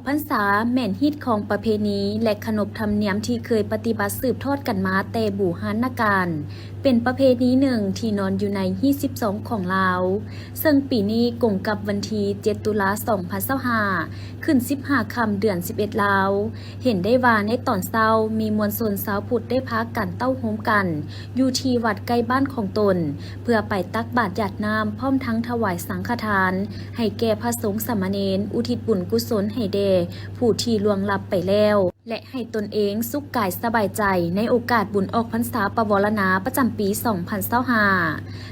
ພັນສາແມ່ນຮີດຄອງປະເພນີ ແລະ ຂະໜົບທຳນຽມທີ່ເຄີຍປະຕິບັດສືບທອດກັນມາແຕ່ບູຮານນະການ, ເປັນປະເພນີໜຶ່ງທີ່ນອນຢູ່ໃນຮີດສິບສອງຂອງລາວ, ເຊິ່ງປີນີ້ກົງກັບວັນທີເຈັດ ຕຸລາ ສອງພັນຊາວຫ້າ ຂຶ້ນສິບຫ້າຄ່ຳເດືອນສິບເອັດລາວ. ເຫັນໄດ້ວ່າໃນຕອນເຊົ້າມີມວນຊົນຊາວພຸດໄດ້ພາກັນເຕົ້າໂຮມກັນຢູ່ທີ່ວັດໃກ້ບ້ານຂອງຕົນ ເພື່ອໄປຕັກບາດຢາດນ້ຳ ພ້ອມທັງຖວາຍສັງຄະທານໃຫ້ແກ່ພະສົງສາມະເນນ ອຸທິດບຸນກຸສົນໃຫ້ແດ່ຜູ້ທີ່ລ່ວງລັບໄປແລ້ວ ແລະ ໃຫ້ຕົນເອງສຸກກາຍສະບາຍໃຈໃນໂອກາດບຸນອອກພັນສາປະວາລະນາປະຈຳປີສອງພັນຊາວຫ້າ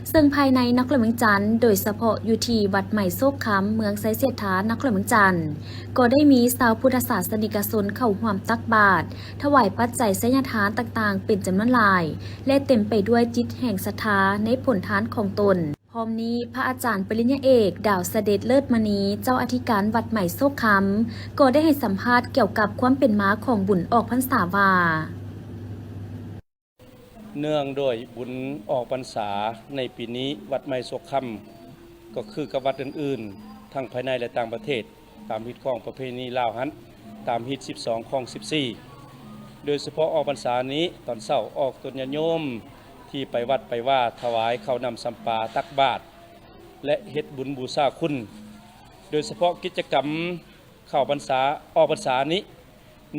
ເຊິ່ງພາຍໃນນະຄອນຫຼວງວຽງຈັນ, ໂດຍສະເພາະຢູ່ທີ່ວັດໃໝ່ໂຊກຄຳ ເມືອງໄຊເສດຖາ, ນະຄອນຫຼວງວຽງຈັນ, ກໍໄດ້ມີຊາວພຸດທະສາສະນິກະຊົນເຂົ້າຮ່ວມຕັກບາດ, ຖວາຍປັດໄຈໄຊຍະທານຕ່າງໆເປັນຈຳນວນຫຼາຍ ແລະ ເຕັມໄປດ້ວຍຈິດແຫ່ງສັດທາໃນຜົນທານຂອງຕົນ. ພ້ອມນີ້, ພະອາຈານປະລິນຍາເອກ ດາວສະເດັດ ເລີດມະນີ, ເຈົ້າອະທິການວັດໃໝ່ໂຊກຄຳ, ກໍໄດ້ໃຫ້ສຳພາດກ່ຽວກັບຄວາມເປັນມາຂອງບຸນອອກພັນສາວ່າ, ເນື່ອງດ້ວຍບຸນອອກພັນສາໃນປີນີ້, ວັດໃໝ່ໂຊກຄຳກໍຄືກັບວັດອື່ນໆ ທັງພາຍໃນ ແລະ ຕ່າງປະເທດ, ຕາມຮີດຄອງປະເພນີລາວຫັ້ນ, ຕາມຮີດສິບສອງ ຄອງສິບສີ່ ໂດຍສະເພາະອອກພັນສານີ້, ຕອນເຊົ້າອອກຕົນຍາດໂຍມທີ່ໄປວັດໄປວາ ຖວາຍເຂົ້ານ້ຳສຳປາ, ຕັກບາດ ແລະ ເຮັດບຸນບູຊາຄຸນ, ໂດຍສະເພາະກິດຈະກຳເຂົ້າພັນສາ, ອອກພັນສານີ້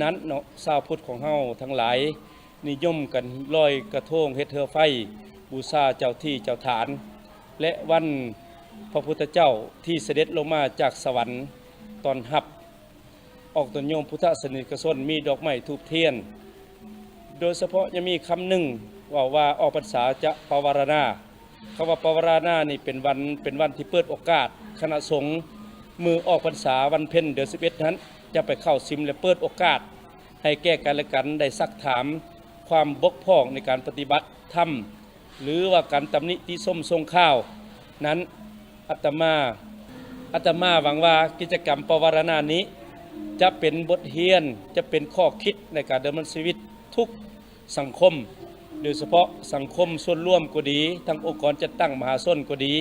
ນັ້ນເນາະ, ຊາວພຸດຂອງເຮົາທັງຫຼາຍນິຍົມກັນລອຍກະໂທງ, ເຮັດເຮືອໄຟ, ບູຊາເຈົ້າທີ່ເຈົ້າຖານ ແລະ ວັນພະພຸດທະເຈົ້າທີ່ສະເດັດລົງມາຈາກສະຫວັນ ຕ້ອນຮັບອອກຕົນໂຍມພຸດທະສາສະນິກະຊົນ, ມີດອກໄມ້ທູບທຽນ. ໂດຍສະເພາະຍັງມີຄຳໜຶ່ງເວົ້າວ່າ ອອກພັນສາຈະປະວາລະນາ. ຄຳວ່າປະວາລະນານີ້ເປັນວັນ, ເປັນວັນທີ່ເປີດໂອກາດຄະນະສົງ ມື້ອອກພັນສາວັນເພັນເດືອນສິບເອັດນັ້ນ ຈະໄປເຂົ້າສິມ ແລະ ເປີດໂອກາດໃຫ້ແກ່ກັນ ແລະ ກັນໄດ້ຊັກຖາມຄວາມບົກຜ່ອງໃນການປະຕິບັດທຳ ຫຼືວ່າການຕຳໜິຕິຊົມຊົງຂ່າວນັ້ນ. ອາດຕະມາ, ອາດຕະມາຫວັງວ່າກິດຈະກຳປະວາລະນານີ້ຈະເປັນບົດຮຽນ, ຈະເປັນຂໍ້ຄິດໃນການດຳເນີນຊີວິດທຸກ ສັງຄົມ, ໂດຍສະເພາະສັງຄົມສ່ວນລວມກໍດີ, ທັງອົງກອນຈັດຕັ້ງມະຫາຊົນກໍດີ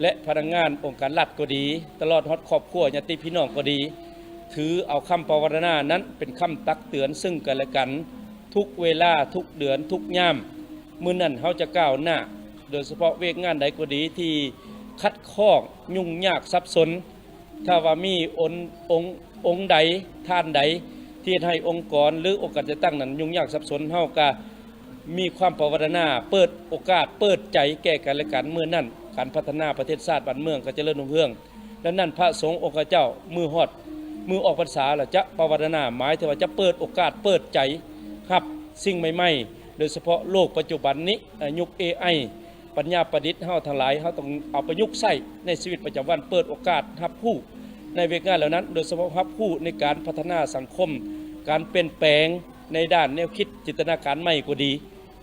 ແລະ ພະນັກງານອົງການລັດກໍດີ, ຕະຫຼອດຮອດຄອບຄົວຍາດຕິພີ່ນ້ອງກໍດີ, ຖືເອົາຄຳປະວາລະນານັ້ນເປັນຄຳຕັກເຕືອນເຊິ່ງກັນແລະກັນ ທຸກເວລາ, ທຸກເດືອນ, ທຸກຍາມ. ມື້ນັ້ນເຮົາຈະກ້າວໜ້າ, ໂດຍສະເພາະວຽກງານໃດກໍດີທີ່ຂັດຂ້ອງ, ຫຍຸ້ງຍາກ, ສັບສົນ, ຖ້າວ່າມີອົນ ອົງ ອົງໃດ ທ່ານໃດທີ່ເຮັດໃຫ້ອົງກອນ ຫຼື ອົງການຈັດຕັ້ງນັ້ນຫຍຸ້ງຍາກສັບສົນ, ເຮົາກະມີຄວາມປະວາລະນາ ເປີດໂອກາດ ເປີດໃຈແກ່ກັນແລະກັນ. ມື້ນັ້ນການພັດທະນາປະເທດຊາດບ້ານເມືອງກະຈະເລີນຮຸ່ງເຮືອງ. ດັ່ງນັ້ນ ພະສົງອົງຄະເຈົ້າ ມື້ຮອດ ມື້ອອກພັນສາລະຈະປະວາລະນາ ໝາຍເຖິງວ່າຈະເປີດໂອກາດ ເປີດໃຈຮັບສິ່ງໃໝ່ໆ ໂດຍສະເພາະໂລກປັດຈຸບັນນີ້ ຍຸກເອໄອ ປັນຍາປະດິດເຮົາທັງຫຼາຍ ເຮົາຕ້ອງເອົາປະຍຸກໃຊ້ໃນຊີວິດປະຈຳວັນ, ເປີດໂອກາດຮັບຮູ້ໃນວຽກງານເຫຼົ່ານັ້ນ, ໂດຍສະເພາະຮັບຮູ້ໃນການພັດທະນາສັງຄົມ, ການປ່ຽນແປງໃນດ້ານແນວຄິດ, ຈິນຕະນາການໃໝ່ກໍດີ,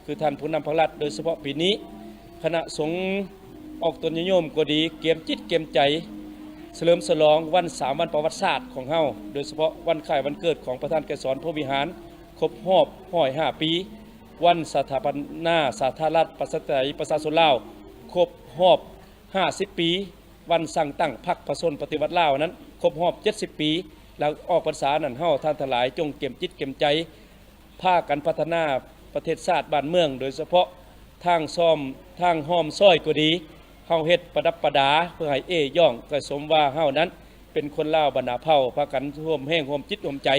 ຄືທ່ານຜູ້ນຳພັກລັດ, ໂດຍສະເພາະປີນີ້ ຄະນະສົງອອກຕົນຍາດໂຍມກໍດີ, ກຽມຈິດກຽມໃຈສະເຫຼີມສະຫຼອງວັນສາມວັນປະຫວັດສາດຂອງເຮົາ, ໂດຍສະເພາະວັນຄ້າຍວັນເກີດຂອງປະທານໄກສອນ ພົມວິຫານ ຄົບຮອບຮ້ອຍຫ້າປີ, ວັນສະຖາປະນາສາທາລະນະລັດ ປະຊາທິປະໄຕ ປະຊາຊົນລາວ ຄົບຮອບຫ້າສິບປີ, ວັນສ້າງຕັ້ງພັກປະຊາຊົນປະຕິວັດລາວນັ້ນ ຄົບຮອບເຈັດສິບປີ, ຫຼັງອອກພັນສານັ້ນ ເຮົາທ່ານທັງຫຼາຍຈົ່ງກຽມຈິດກຽມໃຈ ພາກັນພັດທະນາປະເທດຊາດບ້ານເມືອງ, ໂດຍສະເພາະທາງຊອມ ທາງຮ່ອມຊອຍກໍດີ, ເຮົາເຮັດປະດັບປະດາເພື່ອໃຫ້ເອ້ຍ້ອງກະສົມວ່າເຮົານັ້ນເປັນຄົນລາວບັນດາເຜົ່າ, ພາກັນຮ່ວມແຮງຮ່ວມຈິດຮ່ວມໃຈ.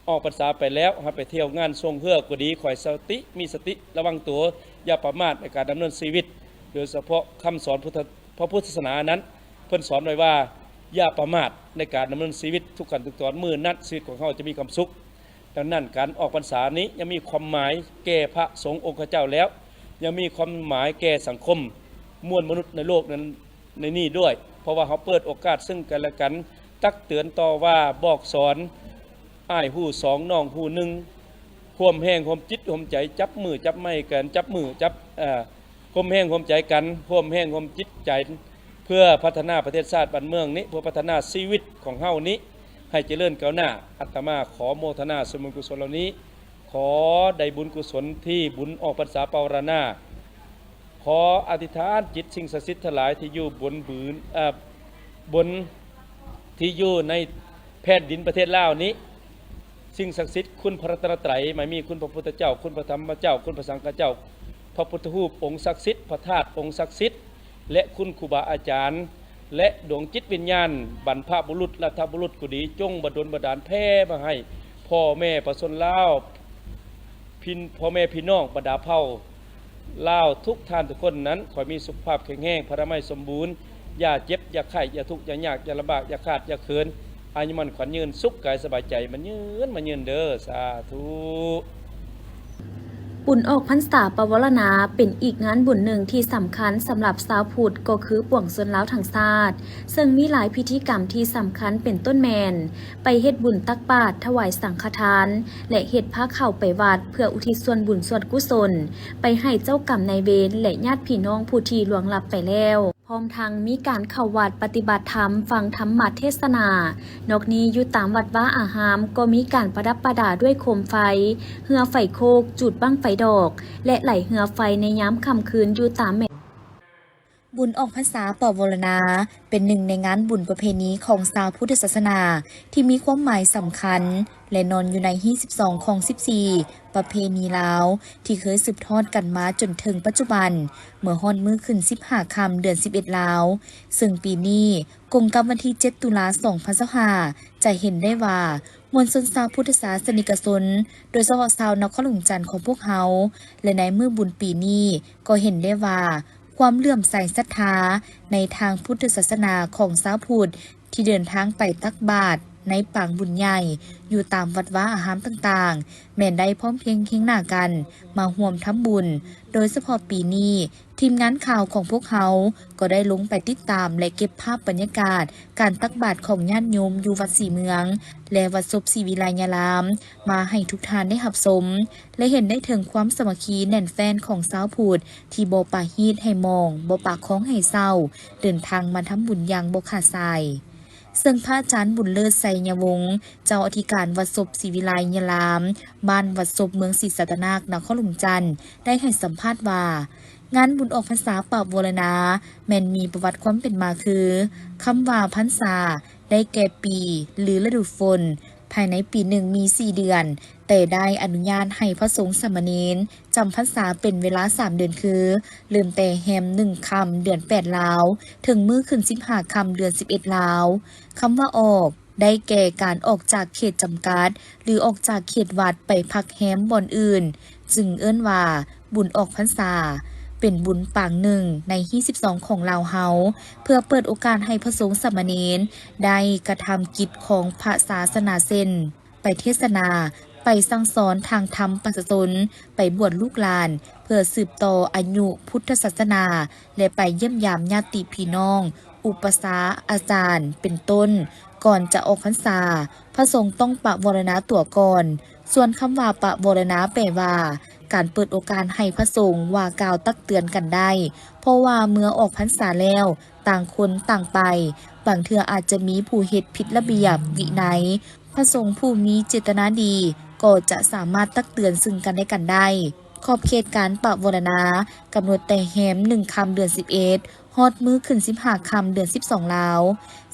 ອອກພັນສາໄປແລ້ວ ເຮົາໄປທ່ຽວງານຊ່ວງເຮືອກໍດີ, ຂໍໃຫ້ສະຕິ ມີສະຕິລະວັງຕົວ, ຢ່າປະໝາດໃນການດຳເນີນຊີວິດ, ໂດຍສະເພາະຄຳສອນພຸດທະ ພະພຸດທະສາສະໜານັ້ນ ເພິ່ນສອນໄວ້ວ່າ ຢ່າປະໝາດໃນການດຳເນີນຊີວິດທຸກຂັ້ນທຸກຕອນ, ມື້ນັ້ນຊີວິດຂອງເຮົາຈະມີຄວາມສຸກ. ດັ່ງນັ້ນ ການອອກພັນສານີ້ຍັງມີຄວາມໝາຍແກ່ພະສົງອົງຄະເຈົ້າແລ້ວ ຍັງມີຄວາມໝາຍແກ່ສັງຄົມມວນມະນຸດໃນໂລກນັ້ນ ໃນນີ້ດ້ວຍ, ເພາະວ່າເຮົາເປີດໂອກາດເຊິ່ງກັນແລະກັນ, ຕັກເຕືອນ, ຕໍ່ວ່າ, ບອກສອນ, ອ້າຍຮູ້ສອງ ນ້ອງຮູ້ໜຶ່ງ, ຮ່ວມແຮງຮ່ວມຈິດຮ່ວມໃຈ, ຈັບມືຈັບໄມ້ກັນ, ຈັບມືຈັບ ເອີ ຮ່ວມແຮງຮ່ວມໃຈກັນ, ຮ່ວມແຮງຮ່ວມຈິດໃຈ ເພື່ອພັດທະນາປະເທດຊາດບ້ານເມືອງນີ້, ເພື່ອພັດທະນາຊີວິດຂອງເຮົານີ້ໃຫ້ຈະເລີນກ້າວໜ້າ. ອາດຕະມາຂໍໂມທະນາສ່ວນບຸນກຸສົນເຫຼົ່ານີ້, ຂໍໄດ້ບຸນກຸສົນທີ່ບຸນອອກພັນສາປະວາລະນາ, ຂໍອະທິຖານຈິດສິ່ງສັກສິດທັງຫຼາຍທີ່ຢູ່ບົນບືນ ເອີ ບົນ ທີ່ຢູ່ໃນ ແຜ່ນດິນປະເທດລາວນີ້ ສິ່ງສັກສິດ ຄຸນພະລັດຕະນະໄຕ ມາມີຄຸນພະພຸດທະເຈົ້າ, ຄຸນພະທຳມະເຈົ້າ, ຄຸນພະສັງຄະເຈົ້າ, ພະພຸດທະຮູບອົງສັກສິດ, ພະທາດອົງສັກສິດ ແລະ ຄຸນຄູບາອາຈານ ແລະ ດວງຈິດວິນຍານ ບັນພະບຸລຸດ ລັດຖະບຸລຸດກໍດີ ຈົ່ງບັນດົນບັນດານແຜ່ມາໃຫ້ພໍ່ແມ່ປະຊາຊົນລາວ ພີ່ ພໍ່ແມ່ພີ່ນ້ອງບັນດາເຜົ່າລາວທຸກທ່ານທຸກຄົນນັ້ນ ຂໍໃຫ້ມີສຸຂະພາບແຂງແຮງ, ພະລານາໄມສົມບູນ, ຢ່າເຈັບ, ຢ່າໄຂ້, ຢ່າທຸກ, ຢ່າຍາກ, ຢ່າລຳບາກ, ຢ່າຂາດ, ຢ່າເຂີນ, ອາຍຸໝັ້ນຂວັນຍືນ, ສຸກກາຍສະບາຍໃຈ, ໝັ້ນຍືນ, ໝັ້ນຍືນເດີ້. ສາທຸ. ບຸນອອກພັນສາປະວາລະນາ ເປັນອີກງານບຸນໜຶ່ງທີ່ສຳຄັນສຳລັບຊາວພຸດ ກໍຄືປວງຊົນລາວທັງຊາດ, ເຊິ່ງມີຫຼາຍພິທີກຳທີ່ສຳຄັນ ເປັນຕົ້ນແມ່ນ ໄປເຮັດບຸນຕັກບາດ, ຖວາຍສັງຄະທານ ແລະ ເຮັດພາເຂົ້າໄປວັດ ເພື່ອອຸທິດສ່ວນບຸນສ່ວນກຸສົນ ໄປໃຫ້ເຈົ້າກຳນາຍເວນ ແລະ ຍາດພີ່ນ້ອງຜູ້ທີ່ລ່ວງລັບໄປແລ້ວ. ພ້ອມທັງມີການເຂົ້າວັດປະຕິບັດທຳ, ຟັງທຳມະເທດສະໜາ. ນອກນີ້ ຢູ່ຕາມວັດວາອາຮາມ ກໍມີການປະດັບປະດາດ້ວຍໂຄມໄຟ, ເຮືອໄຟໂຄກ, ຈູດບັ້ງໄຟດອກ ແລະ ໄຫຼເຮືອໄຟໃນຍາມຄ່ຳຄືນຢູ່ຕາມແມ່ ບຸນອອກພັນສາປະວາລະນາ ເປັນໜຶ່ງໃນງານບຸນປະເພນີຂອງຊາວພຸດທະສາສະໜາ ທີ່ມີຄວາມໝາຍສຳຄັນ ແລະ ນອນຢູ່ໃນຮີດສິບສອງຂອງສິບສີ່ປະເພນີລາວ ທີ່ເຄີຍສືບທອດກັນມາຈົນເຖິງປັດຈຸບັນ ເມື່ອຮອດມື້ຂຶ້ນສິບຫ້າຄ່ຳເດືອນສິບເອັດລາວ, ເຊິ່ງປີນີ້ກົງກັບວັນທີເຈັດຕຸລາສອງພັນຊາວຫ້າ ຈະເຫັນໄດ້ວ່າ ມວນຊົນຊາວພຸດທະສາສະນິກະຊົນ ໂດຍສະເພາະຊາວນະຄອນຫຼວງຈັນຂອງພວກເຮົາ ແລະ ໃນມື້ບຸນປີນີ້ກໍເຫັນໄດ້ວ່າ ຄວາມເຫຼື້ອມໃສສັດທາໃນທາງພຸດທະສາສະໜາຂອງຊາວພຸດ ທີ່ເດີນທາງໄປຕັກບາດໃນປາງບຸນໃຫຍ່ຢູ່ຕາມວັດວາອາຮາມຕ່າງໆ ແມ່ນໄດ້ພ້ອມພຽງຄຽງໜ້າກັນມາຮ່ວມທຳບຸນ. ໂດຍສະເພາະປີນີ້ ທີມງານຂ່າວຂອງພວກເຮົາກໍໄດ້ລົງໄປຕິດຕາມ ແລະ ເກັບພາບບັນຍາກາດການຕັກບາດຂອງຍາດໂຍມຢູ່ວັດສີເມືອງ ແລະ ວັດສົບສີວິໄລຍາລາມ ມາໃຫ້ທຸກທ່ານໄດ້ຮັບຊົມ ແລະ ເຫັນໄດ້ເຖິງຄວາມສາມັກຄີແໜ້ນແຟ້ນຂອງຊາວພຸດ ທີ່ບໍ່ປະຮີດໃຫ້ມອງ, ບໍ່ປະຄອງໃຫ້ເສົ້າ, ເດີນທາງມາທຳບຸນຢ່າງບໍ່ຂາດສາຍ. ເຊິ່ງພະອາຈານບຸນເລີດ ໄຊຍະວົງ ເຈົ້າອະທິການວັດສົບສີວິໄລຍາລາມ ບ້ານວັດສົບ ເມືອງສີສັດຕະນາກ ນະຄອນຫຼວງຈັນ ໄດ້ໃຫ້ສຳພາດວ່າ ງານບຸນອອກພັນສາປະວາລະນາ ແມ່ນມີປະຫວັດຄວາມເປັນມາຄື ຄຳວ່າພັນສາ ໄດ້ແກ່ປີ ຫຼື ລະດູຝົນ, ພາຍໃນປີໜຶ່ງມີສີ່ເດືອນ, ແຕ່ໄດ້ອະນຸຍາດໃຫ້ພະສົງສາມະເນນຈຳພັນສາເປັນເວລາສາມເດືອນ ຄື ເລີ່ມແຕ່ແຮມໜຶ່ງຄ່ຳເດືອນແປດລາວ ເຖິງມື້ຂຶ້ນສິບຫ້າຄ່ຳເດືອນສິບເອັດລາວ. ຄຳວ່າອອກ ໄດ້ແກ່ການອອກຈາກເຂດຈຳກັດ ຫຼື ອອກຈາກເຂດວັດໄປພັກແຮມບ່ອນອື່ນ, ຈຶ່ງເອີ້ນວ່າບຸນອອກພັນສາ, ເປັນບຸນປາງໜຶ່ງໃນຮີດສິບສອງຂອງລາວເຮົາ ເພື່ອເປີດໂອກາດໃຫ້ພະສົງສາມະເນນໄດ້ກະທຳກິດຂອງພະສາສະໜາ ເຊັ່ນ ໄປເທດສະໜາ, ໄປສັ່ງສອນທາງທຳປະຊາຊົນ, ໄປບວດລູກຫຼານ ເພື່ອສືບຕໍ່ອາຍຸພຸດທະສາສະໜາ ແລະ ໄປຢ້ຽມຢາມຍາດຕິພີ່ນ້ອງ, ອຸປະຊາອາຈານ ເປັນຕົ້ນ. ກ່ອນຈະອອກພັນສາ, ພະສົງຕ້ອງປະວາລະນາຕົວກ່ອນ. ສ່ວນຄຳວ່າປະວາລະນາ ແປວ່າ ການເປີດໂອກາດໃຫ້ພະສົງວ່າກ່າວຕັກເຕືອນກັນໄດ້, ເພາະວ່າເມື່ອອອກພັນສາແລ້ວ ຕ່າງຄົນຕ່າງໄປ, ບາງເທື່ອອາດຈະມີຜູ້ເຮັດຜິດລະບຽບວິໄນ, ພະສົງຜູ້ມີເຈດຕະນາດີກໍຈະສາມາດຕັກເຕືອນຊຶ່ງກັນແລະກັນໄດ້. ຂອບເຂດການປະວາລະນາ ກຳນົດແຕ່ແຮມໜຶ່ງຄ່ຳເດືອນສິບເອັດ ຮອດມື້ຂຶ້ນສິບຫ້າຄ່ຳເດືອນສິບສອງລາວ.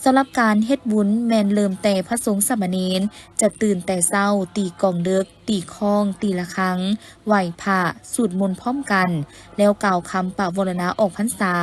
ສຳລັບການເຮັດບຸນແມ່ນເລີ່ມແຕ່ພະສົງສາມະເນນຈະຕື່ນແຕ່ເຊົ້າ, ຕີກອງເດິກ, ຕີຄ້ອງ, ຕີລະຄັງ, ໄຫວ້ພະ, ສູດມົນພ້ອມກັນ, ແລ້ວກ່າວຄຳປະວາລະນາອອກພັນສາ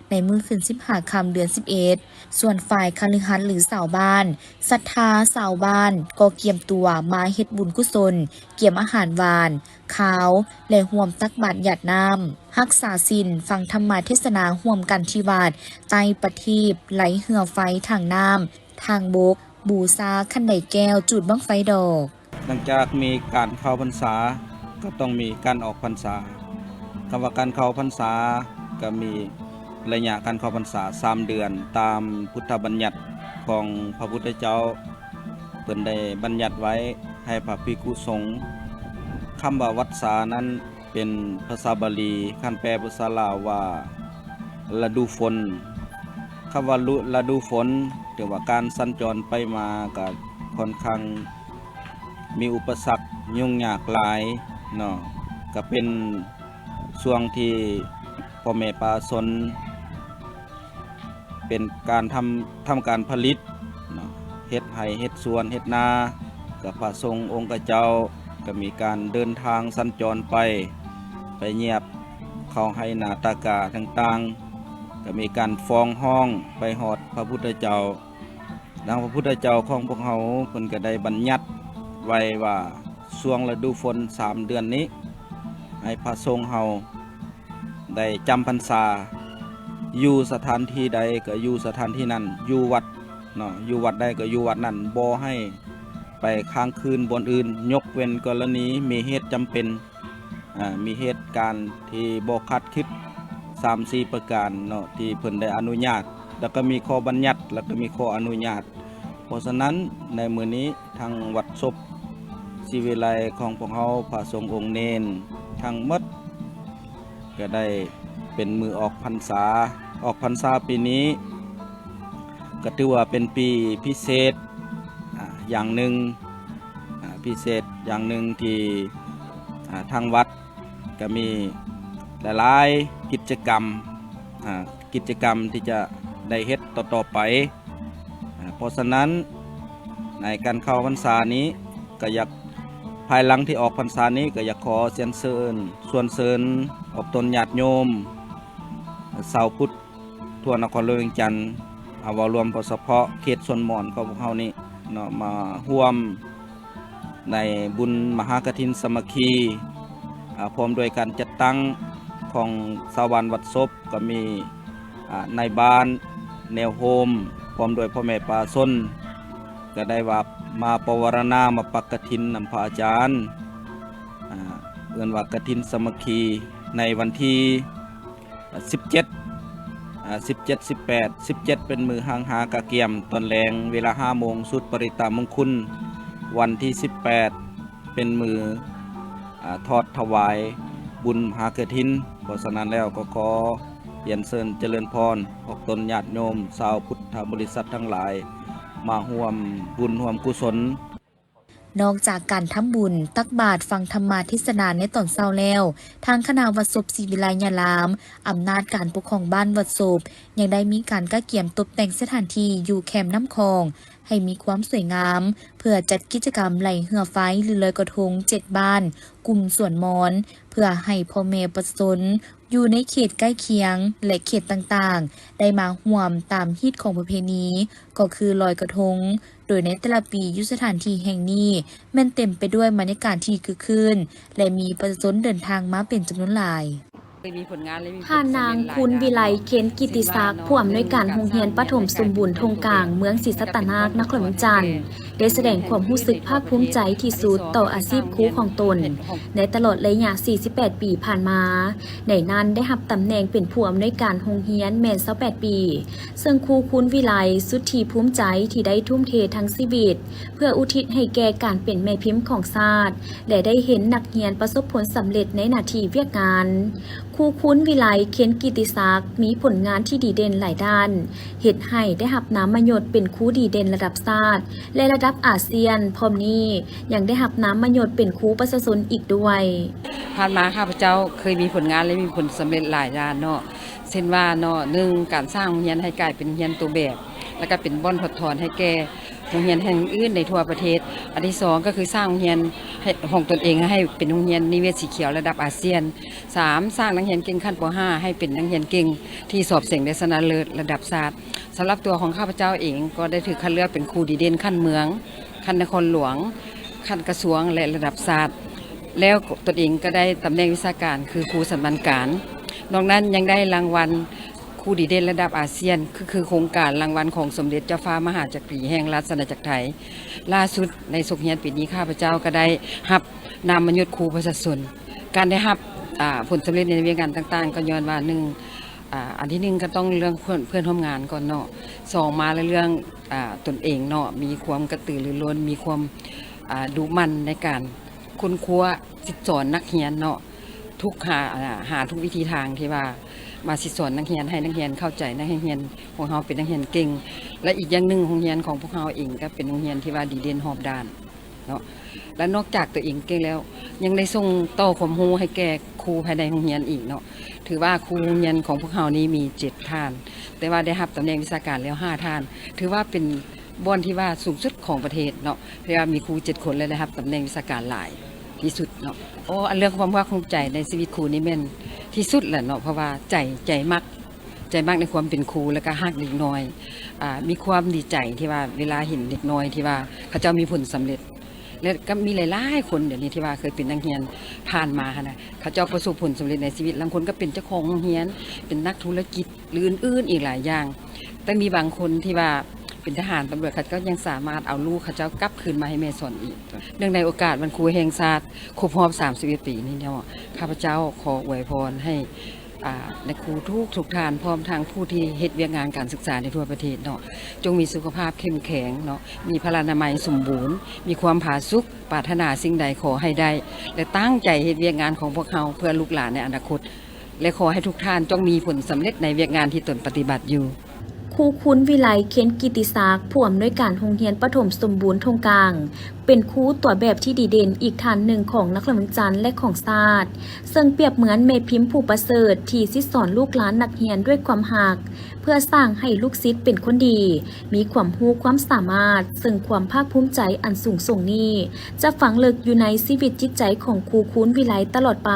ໃນມື້ຂຶ້ນສິບຫ້າຄ່ຳເດືອນສິບເອັດ. ສ່ວນຝ່າຍຄະລືຮັດ ຫຼື ຊາວບ້ານ, ສັດທາຊາວບ້ານກໍກຽມຕົວມາເຮັດບຸນກຸສົນ, ກຽມອາຫານຫວານ, ຄາວ ແລະ ຮ່ວມຕັກບາດຢາດນ້ຳ, ຮັກສາສິນ, ຟັງທຳມະເທດສະໜາຮ່ວມກັນທີ່ວັດ, ໄຕ້ປະທີບ, ໄຫຼເຮືອໄຟທາງນ້ຳ, ທາງບົກ, ບູຊາຂັນໄດແກ້ວ, ຈູດບັ້ງໄຟດອກ. ຫຼັງຈາກມີການເຂົ້າພັນສາ ກໍຕ້ອງມີການອອກພັນສາ. ຄຳວ່າການເຂົ້າພັນສາ ກໍມີໄລຍະການເຂົ້າພັນສາສາມເດືອນ ຕາມພຸດທະບັນຍັດຂອງພະພຸດທະເຈົ້າ ເພິ່ນໄດ້ບັນຍັດໄວ້ໃຫ້ພະພິກຂຸສົງ. ຄຳວ່າວັດສານັ້ນ ເປັນພາສາບາລີ, ຄັນແປເປັນພາສາລາວວ່າລະດູຝົນ. ຄຳວ່າລະ ລະດູຝົນ ຖືວ່າການສັນຈອນໄປມາກໍຄ່ອນຂ້າງມີອຸປະສັກຫຍຸ້ງຍາກຫຼາຍເນາະ, ກໍເປັນຊ່ວງທີ່ພໍ່ແມ່ປະຊາຊົນ ເປັນການທຳ ທຳການຜະລິດເນາະ, ເຮັດໄຮ່ເຮັດສວນເຮັດນາ ກໍພະສົງອົງຄະເຈົ້າກໍມີການເດີນທາງສັນຈອນໄປ ໄປຢຽບເຂົ້າໄຮ່ນາຕາກາຕ່າງໆ ກໍມີການຟ້ອງຮ້ອງໄປຮອດພະພຸດທະເຈົ້າ. ດັ່ງພະພຸດທະເຈົ້າຂອງພວກເຮົາ ເພິ່ນກໍໄດ້ບັນຍັດໄວ້ວ່າ ຊ່ວງລະດູຝົນສາມເດືອນນີ້ ໃຫ້ພະສົງເຮົາໄດ້ຈຳພັນສາ ຢູ່ສະຖານທີ່ໃດກໍຢູ່ສະຖານທີ່ນັ້ນ ຢູ່ວັດເນາະ ຢູ່ວັດໃດກໍຢູ່ວັດນັ້ນ ບໍ່ໃຫ້ໄປຄ້າງຄືນບ່ອນອື່ນ ຍົກເວັ້ນກໍລະນີມີເຫດຈຳເປັນ ອາ ມີເຫດການທີ່ບໍ່ຄາດຄິດສາມສີ່ປະການເນາະ ທີ່ເພິ່ນໄດ້ອະນຸຍາດ ແລ້ວກໍມີຂໍ້ບັນຍັດ ແລ້ວກໍມີຂໍ້ອະນຸຍາດ. ເພາະສະນັ້ນ ໃນມື້ນີ້ທາງວັດສົບສີວິໄລຂອງພວກເຮົາ ພະສົງອົງເນນທັງໝົດ ກໍໄດ້ເປັນມື້ອອກພັນສາ. ອອກພັນສາປີນີ້ ກໍຖືວ່າເປັນປີພິເສດ ອາ ຢ່າງໜຶ່ງ ອາ ພິເສດຢ່າງໜຶ່ງທີ່ ອາ ທາງວັດ ກໍມີຫຼາຍໆກິດຈະກຳ ອາ ກິດຈະກຳທີ່ຈະໄດ້ເຮັດຕໍ່ໆໄປ. ອາ ເພາະສະນັ້ນ ໃນການເຂົ້າພັນສານີ້ ກໍຢາກ ພາຍຫຼັງທີ່ອອກພັນສານີ້ ກໍຢາກຂໍຊຽນເຊີນ ຊວນເຊີນອອກຕົນຍາດໂຍມ ຊາວພຸດ ທົ່ວນະຄອນຫຼວງວຽງຈັນ ເອົາເວົ້າລວມ ເພາະສະເພາະເຂດຊົນມອນຂອງພວກເຮົານີ້ເນາະ ມາຮ່ວມໃນບຸນມະຫາກະຖິນສາມັກຄີ ອາ ພ້ອມດ້ວຍການຈັດຕັ້ງຂອງຊາວບ້ານວັດສົບ ກໍມີ ອາ ນາຍບ້ານ ແນວໂຮມ ພ້ອມດ້ວຍພໍ່ແມ່ປະຊາຊົນ ກໍໄດ້ວ່າມາປະວາລະນາ ມາປັກກະຖິນນຳພະອາຈານ ອາ ເອີ້ນວ່າກະຖິນສາມັກຄີ ໃນວັນທີ ສິບເຈັດ ອາ ສິບເຈັດ ສິບແປດ ສິບເຈັດ ເປັນມື້ຫ້າງຫາກະກຽມ ຕອນແລງເວລາຫ້າໂມງ ສູດປະລິດຕະມຸງຄຸນ. ວັນທີສິບແປດ ເປັນມື້ ອາ ທອດຖວາຍບຸນມະຫາກະຖິນ. ເພາະສະນັ້ນແລ້ວກໍຂໍຮຽນເຊີນຈະເລີນພອນ ອອກຕົນຍາດໂຍມຊາວພຸດທະບໍລິສັດທັງຫຼາຍ ມາຮ່ວມບຸນຮ່ວມກຸສົນ. ນອກຈາກການທຳບຸນ, ຕັກບາດ, ຟັງທຳມະເທດສະນາໃນຕອນເຊົ້າແລ້ວ, ທາງຄະນະວັດສົບສີວິໄລຍາລາມ, ອຳນາດການປົກຄອງບ້ານວັດສົບ ຍັງໄດ້ມີການກະກຽມຕົບແຕ່ງສະຖານທີ່ຢູ່ແຄມນ້ຳຂອງ ໃຫ້ມີຄວາມສວຍງາມ ເພື່ອຈັດກິດຈະກຳໄຫຼເຮືອໄຟ ຫຼື ລອຍກະທົງເຈັດບ້ານ ກຸ່ມສວນມອນ ເພື່ອໃຫ້ພໍ່ແມ່ປະຊາຊົນ ຢູ່ໃນເຂດໃກ້ຄຽງ ແລະ ເຂດຕ່າງໆ ໄດ້ມາຮ່ວມຕາມຮີດຂອງປະເພນີ ກໍຄືລອຍກະທົງ, ໂດຍໃນແຕ່ລະປີຢູ່ສະຖານທີ່ແຫ່ງນີ້ ແມ່ນເຕັມໄປດ້ວຍບັນຍາກາດທີ່ຄຶກຄື້ນ ແລະ ມີປະຊາຊົນເດີນທາງມາເປັນຈຳນວນຫຼາຍ. ທ່ານນາງ ຄູນວິໄລ ເຄນກິດຕິສັກ ຜູ້ອຳນວຍການໂຮງຮຽນປະຖົມສົມບູນທົ່ງກາງ ເມືອງສີສັດຕະນາກ ນະຄອນຫຼວງວຽງຈັນ ໄດ້ສະແດງຄວາມຮູ້ສຶກພາກພູມໃຈທີ່ສຸດຕໍ່ອາຊີບຄູຂອງຕົນ ໃນຕະຫຼອດໄລຍະສີ່ສິບແປດປີຜ່ານມາ, ໃນນັ້ນໄດ້ຮັບຕຳແໜ່ງເປັນຜູ້ອຳນວຍການໂຮງຮຽນແມ່ນຊາວແປດປີ, ເຊິ່ງຄູ ຄູນວິໄລ ສຸດທີ່ພູມໃຈທີ່ໄດ້ທຸ່ມເທທັງຊີວິດ ເພື່ອອຸທິດໃຫ້ແກ່ການເປັນແມ່ພິມຂອງຊາດ ແລະ ໄດ້ເຫັນນັກຮຽນປະສົບຜົນສຳເລັດໃນໜ້າທີ່ວຽກງານ. ຄູ ຄູນວິໄລ ເຄນກິດຕິສັກ ມີຜົນງານທີ່ດີເດັ່ນຫຼາຍດ້ານ, ເຮັດໃຫ້ໄດ້ຮັບນາມມະຍົດເປັນຄູດີເດັ່ນລະດັບຊາດ ແລະ ລະດັບອາຊຽນ, ພ້ອມນີ້ຍັງໄດ້ຮັບນາມມະຍົດເປັນຄູປະຊາຊົນອີກດ້ວຍ. ຜ່ານມາຂ້າພະເຈົ້າເຄີຍມີຜົນງານ ແລະ ມີຜົນສຳເລັດຫຼາຍດ້ານເນາະ, ເຊັ່ນວ່າເນາະ ໜຶ່ງ ການສ້າງໂຮງຮຽນໃຫ້ກາຍເປັນໂຮງຮຽນຕົວແບບ ແລ້ວກໍເປັນບ່ອນຖອດຖອນໃຫ້ແກ່ໂຮງຮຽນແຫ່ງອື່ນໃນທົ່ວປະເທດ. ອັນທີສອງ ກໍຄືສ້າງໂຮງຮຽນໃຫ້ ຂອງຕົນເອງໃຫ້ເປັນໂຮງຮຽນນິເວດສີຂຽວລະດັບອາຊຽນ. ສາມ ສ້າງນັກຮຽນເກັ່ງຂັ້ນ ປໍຫ້າ ໃຫ້ເປັນນັກຮຽນເກັ່ງທີ່ສອບເສັງໄດ້ຊະນະເລີດລະດັບຊາດ. ສຳລັບຕົວຂອງຂ້າພະເຈົ້າເອງ ກໍໄດ້ຖືກຄັດເລືອກເປັນຄູດີເດັ່ນຂັ້ນເມືອງ, ຂັ້ນນະຄອນຫຼວງ, ຂັ້ນກະຊວງ ແລະ ລະດັບຊາດ, ແລ້ວຕົນເອງກໍໄດ້ຕຳແໜ່ງວິຊາການຄືຄູສາມັນກາງ. ນອກນັ້ນຍັງໄດ້ລາງວັນຄູດີເດັ່ນລະດັບອາຊຽນ ຄື ຄືໂຄງການລາງວັນຂອງສົມເດັດເຈົ້າຟ້າມະຫາຈັກກະຣີແຫ່ງລາຊະອານາຈັກໄທ. ລ່າສຸດໃນສົກຮຽນປີນີ້ ຂ້າພະເຈົ້າກໍໄດ້ຮັບນາມມະຍົດຄູປະຊາຊົນ. ການໄດ້ຮັບ ອາ ຜົນສຳເລັດໃນວຽກງານຕ່າງໆ ກໍຍ້ອນວ່າ ໜຶ່ງ ອາ ອັນທີໜຶ່ງ ກໍຕ້ອງເລື່ອງເພື່ອນ ເພື່ອນຮ່ວມງານກ່ອນເນາະ, ສອງ ມາແລ້ວເລື່ອງ ອາ ຕົນເອງເນາະ ມີຄວາມກະຕືລືລົ້ນ ມີຄວາມ ອາ ດຸໝັ່ນໃນການຄົ້ນຄວ້າສິດສອນນັກຮຽນເນາະ, ທຸກ ຫາ ຫາທຸກວິທີທາງທີ່ວ່າມາສິດສອນນັກຮຽນ ໃຫ້ນັກຮຽນເຂົ້າໃຈ ໃຫ້ນັກຮຽນຂອງເຮົາເປັນນັກຮຽນເກັ່ງ. ແລະ ອີກຢ່າງໜຶ່ງ ໂຮງຮຽນຂອງພວກເຮົາເອງກໍເປັນໂຮງຮຽນທີ່ວ່າດີເດັ່ນຮອບດ້ານເນາະ. ແລະ ນອກຈາກຕົວເອງເກັ່ງແລ້ວ ຍັງໄດ້ສົ່ງຕໍ່ຄວາມຮູ້ໃຫ້ແກ່ຄູພາຍໃນໂຮງຮຽນອີກເນາະ. ຖືວ່າຄູໂຮງຮຽນຂອງພວກເຮົານີ້ມີເຈັດທ່ານ, ແຕ່ວ່າໄດ້ຮັບຕຳແໜ່ງວິຊາການແລ້ວຫ້າທ່ານ. ຖືວ່າເປັນ ບ່ອນທີ່ວ່າສູງສຸດຂອງປະເທດເນາະ ທີ່ວ່າມີຄູເຈັດຄົນ ແລະ ໄດ້ຮັບຕຳແໜ່ງວິຊາການຫຼາຍທີ່ສຸດເນາະ. ໂອ້ ອັນເລື່ອງຄວາມພາກພູມໃຈໃນຊີວິດຄູນີ້ແມ່ນທີ່ສຸດແຫຼະເນາະ ເພາະວ່າໃຈ ໃຈມັກ ໃຈມັກໃນຄວາມເປັນຄູ ແລ້ວກໍຮັກເດັກນ້ອຍ. ອາ ມີຄວາມດີໃຈທີ່ວ່າເວລາເຫັນເດັກນ້ອຍທີ່ວ່າເຂົາເຈົ້າມີຜົນສຳເລັດ ແລະ ກໍມີຫຼາຍໆຄົນດຽວນີ້ທີ່ວ່າເຄີຍເປັນນັກຮຽນຜ່ານມາຫັ້ນນະ ເຂົາເຈົ້າປະສົບຜົນສຳເລັດໃນຊີວິດ. ລາງຄົນກໍເປັນເຈົ້າຂອງໂຮງຮຽນ ເປັນນັກທຸລະກິດ ຫຼື ອື່ນໆອີກຫຼາຍຢ່າງ. ແຕ່ມີບາງຄົນທີ່ວ່າເປັນທະຫານຕຳຫຼວດ ເຂົາເຈົ້າຍັງສາມາດເອົາລູກເຂົາເຈົ້າກັບຄືນມາໃຫ້ແມ່ສອນອີກ. ເນື່ອງໃນໂອກາດວັນຄູແຫ່ງຊາດຄົບຮອບສາມສິບເອັດປີນີ້ເນາະ ຂ້າພະເຈົ້າຂໍອວຍພອນໃຫ້ ອາ ນາຍຄູທຸກໆທ່ານ ພ້ອມທັງຜູ້ທີ່ເຮັດວຽກງານການສຶກສາໃນທົ່ວປະເທດເນາະ ຈົ່ງມີສຸຂະພາບເຂັ້ມແຂງເນາະ ມີພະລານາໄມສົມບູນ ມີຄວາມຜາສຸກ ປາດຖະໜາສິ່ງໃດຂໍໃຫ້ໄດ້ ແລະ ຕັ້ງໃຈເຮັດວຽກງານຂອງພວກເຮົາເພື່ອລູກຫຼານໃນອະນາຄົດ ແລະ ຂໍໃຫ້ທຸກທ່ານຈົ່ງມີຜົນສຳເລັດໃນວຽກງານທີ່ຕົນປະຕິບັດຢູ່. ຄູຄູນ ວິໄລ ເຄນກິດຕິສັກ ຜູ້ອຳນວຍການໂຮງຮຽນປະຖົມສົມບູນທົ່ງກາງ ເປັນຄູຕົວແບບທີ່ດີເດັ່ນອີກທ່ານໜຶ່ງຂອງນະຄອນຫຼວງວຽງຈັນ ແລະ ຂອງຊາດ, ເຊິ່ງປຽບເໝືອນແມ່ພິມຜູ້ປະເສີດທີ່ສິດສອນລູກຫຼານນັກຮຽນດ້ວຍຄວາມຮັກ ເພື່ອສ້າງໃຫ້ລູກສິດເປັນຄົນດີ, ມີຄວາມຮູ້ຄວາມສາມາດ, ເຊິ່ງຄວາມພາກພູມໃຈອັນສູງສົ່ງນີ້ ຈະຝັງເລິກຢູ່ໃນຊີວິດຈິດໃຈຂອງຄູຄູນ ວິໄລ ຕະຫຼອດໄປ.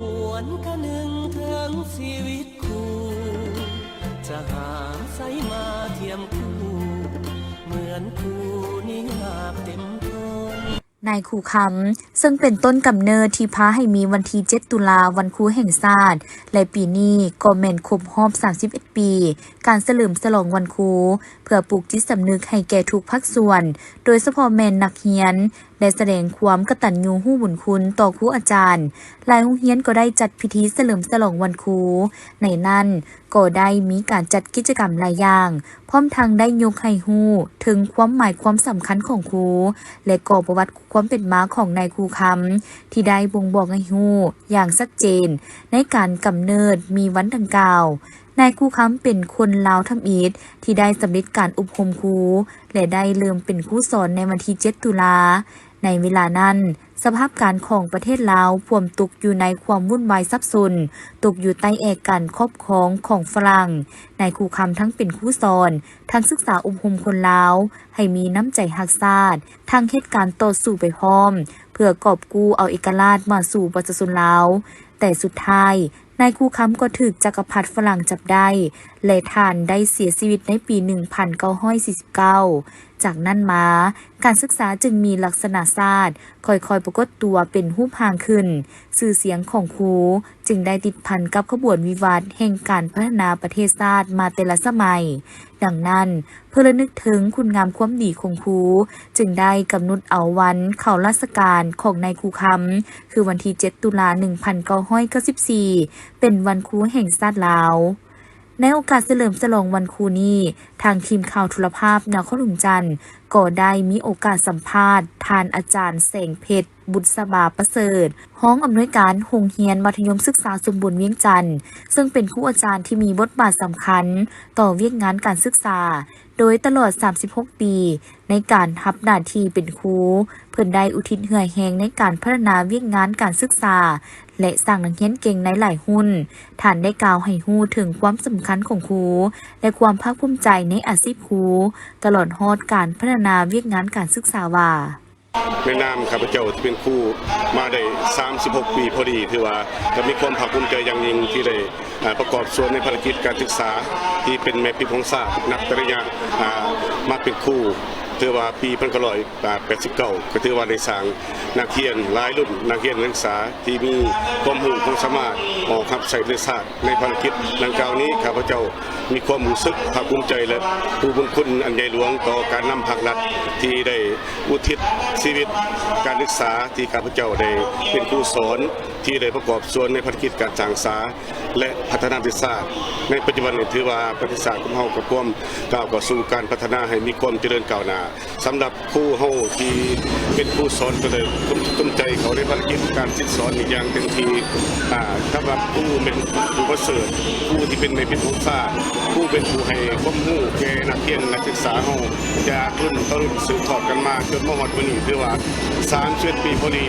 ຫວນຄະນຶງເຖິງຊີວິດ ຄູ ຈະຫາໃສມາທຽມຄູ່ ເໝືອນຄູ່ນີ້ຍາກເຕັມທົນ. ນາຍຄູຄຳ ເຊິ່ງເປັນຕົ້ນກຳເນີດທີ່ພາໃຫ້ມີວັນທີເຈັດ ຕຸລາ ວັນຄູແຫ່ງຊາດ ແລະ ປີນີ້ກໍແມ່ນຄົບຮອບສາມສິບເອັດປີ ການສະເຫຼີມສະຫຼອງວັນຄູ ເພື່ອປູກຈິດສຳນຶກໃຫ້ແກ່ທຸກພາກສ່ວນ ໂດຍສະເພາະແມ່ນນັກຮຽນ ໄດ້ສະແດງຄວາມກະຕັນຍູຮູ້ບຸນຄຸນຕໍ່ຄູອາຈານ. ຫຼາຍໂຮງຮຽນກໍໄດ້ຈັດພິທີສະເຫຼີມສະຫຼອງວັນຄູ, ໃນນັ້ນກໍໄດ້ມີການຈັດກິດຈະກຳຫຼາຍຢ່າງ, ພ້ອມທັງໄດ້ຍົກໃຫ້ຮູ້ເຖິງຄວາມໝາຍຄວາມສຳຄັນຂອງຄູ ແລະ ກໍປະຫວັດຄວາມເປັນມາຂອງນາຍຄູຄຳ ທີ່ໄດ້ບົ່ງບອກໃຫ້ຮູ້ຢ່າງຊັດເຈນໃນການກຳເນີດມີວັນດັ່ງກ່າວ. ນາຍຄູຄຳເປັນຄົນລາວທຳອິດທີ່ໄດ້ສຳເລັດການອົບຮົມຄູ ແລະ ໄດ້ເລີ່ມເປັນຄູສອນໃນວັນທີເຈັດ ຕຸລາ. ໃນເວລານັ້ນ ສະພາບການຂອງປະເທດລາວພວມຕົກຢູ່ໃນຄວາມວຸ່ນວາຍສັບສົນ, ຕົກຢູ່ໃຕ້ແອການຄອບຄອງຂອງຝຣັ່ງ. ນາຍຄູຄຳທັງເປັນຄູສອນ, ທັງສຶກສາອົບຮົມຄົນລາວໃຫ້ມີນ້ຳໃຈຮັກຊາດ, ທັງເຮັດການຕໍ່ສູ້ໄປພ້ອມ ເພື່ອກອບກູ້ເອົາເອກະລາດມາສູ່ປະຊາຊົນລາວ. ແຕ່ສຸດທ້າຍ ນາຍຄູຄຳກໍຖືກຈັກກະພັດຝຣັ່ງຈັບໄດ້ ແລະ ທ່ານໄດ້ເສຍຊີວິດໃນປີໜຶ່ງພັນເກົ້າຮ້ອຍສີ່ສິບເກົ້າ. ຈາກນັ້ນມາ, ການສຶກສາຈຶ່ງມີລັກສະນະຊາດ ຄ່ອຍໆປາກົດຕົວເປັນຮູບຮ່າງຂຶ້ນ, ຊື່ສຽງຂອງຄູຈຶ່ງໄດ້ຕິດພັນກັບຂະບວນວິວັດແຫ່ງການພັດທະນາປະເທດຊາດມາແຕ່ລະສະໄໝ. ດັ່ງນັ້ນ, ເພື່ອລະນຶກເຖິງຄຸນງາມຄວາມດີຂອງຄູ, ຈຶ່ງໄດ້ກຳນົດເອົາວັນເຂົ້າລາຊະການຂອງນາຍຄູຄຳ ຄືວັນທີເຈັດ ຕຸລາ ໜຶ່ງພັນເກົ້າຮ້ອຍເກົ້າສິບສີ່ ເປັນວັນຄູແຫ່ງຊາດລາວ. ໃນໂອກາດສະເຫຼີມສະຫຼອງວັນຄູນີ້, ທາງທີມຂ່າວໂທລະພາບນະຄອນຫຼວງວຽງຈັນ ກໍໄດ້ມີໂອກາດສຳພາດທ່ານອາຈານ ແສງເພັດ ບຸດສະບາປະເສີດ, ຮອງອຳນວຍການໂຮງຮຽນມັດທະຍົມສຶກສາສົມບູນວຽງຈັນ, ເຊິ່ງເປັນຄູອາຈານທີ່ມີບົດບາດສຳຄັນຕໍ່ວຽກງານການສຶກສາ. ໂດຍຕະຫຼອດສາມສິບຫົກປີໃນການຮັບໜ້າທີ່ເປັນຄູ, ເພິ່ນໄດ້ອຸທິດເຫື່ອແຮງໃນການພັດທະນາວຽກງານການສຶກສາ ແລະ ສ້າງນັກຮຽນເກັ່ງໃນຫຼາຍຮຸ່ນ. ທ່ານໄດ້ກ່າວໃຫ້ຮູ້ເຖິງຄວາມສຳຄັນຂອງຄູ ແລະ ຄວາມພາກພູມໃຈໃນອາຊີບຄູ, ຕະຫຼອດຮອດການພັດທະນາວຽກງານການສຶກສາວ່າ. ໃນນາມຂ້າພະເຈົ້າທີ່ເປັນຄູມາໄດ້ສາມສິບຫົກປີພໍດີ, ຖືວ່າກໍມີຄວາມພາກພູມໃຈຢ່າງຍິ່ງທີ່ໄດ້ ອາ ປະກອບສ່ວນໃນພາລະກິດການສຶກສາ ທີ່ເປັນແມ່ພິມຂອງຊາດ ນັບແຕ່ໄລຍະ ອາ ມາເປັນຄູ. ຖືວ່າປີພັນເກົ້າຮ້ອຍແປດສິບເກົ້າ ກໍຖືວ່າໄດ້ສ້າງນັກຮຽນຫຼາຍລຸ້ນ, ນັກຮຽນນັກສຶກສາທີ່ມີຄວາມຮູ້ຄວາມສາມາດອອກຮັບໃຊ້ປະເທດຊາດ. ໃນພາລະກິດດັ່ງກ່າວນີ້ ຂ້າພະເຈົ້າມີຄວາມຮູ້ສຶກພາກພູມໃຈ ແລະ ຮູ້ບຸນຄຸນອັນໃຫຍ່ຫຼວງຕໍ່ການນຳພາກລັດ ທີ່ໄດ້ອຸທິດຊີວິດການສຶກສາ ທີ່ຂ້າພະເຈົ້າໄດ້ເປັນຄູສອນ, ທີ່ໄດ້ປະກອບສ່ວນໃນພາລະກິດການສ້າງສາ ແລະ ພັດທະນາປະເທດຊາດ. ໃນປັດຈຸບັນນີ້ ຖືວ່າປະເທດຊາດຂອງເຮົາກໍພວມກ້າວເຂົ້າສູ່ການພັດທະນາໃຫ້ມີຄວາມຈະເລີນກ້າວໜ້າ. ສຳລັບຄູເຮົາທີ່ເປັນຄູສອນກໍໄດ້ສົມຈິດສົມໃຈເຂົ້າໃນພາລະກິດການສິດສອນນີ້ຢ່າງເຕັມທີ່. ອາ ສຳລັບຄູແມ່ນຜູ້ປະເສີດ, ຄູທີ່ເປັນແມ່ພິມຂອງຊາດ, ຄູເປັນຜູ້ໃຫ້ຄວາມຮູ້ແກ່ນັກຮຽນນັກສຶກສາເຮົາ ຈາກລຸ້ນຕໍ່ລຸ້ນສືບທອດກັນມາຈົນມາຮອດມື້ນີ້ ຖືວ່າສາມສິບເອັດປີພໍດີ.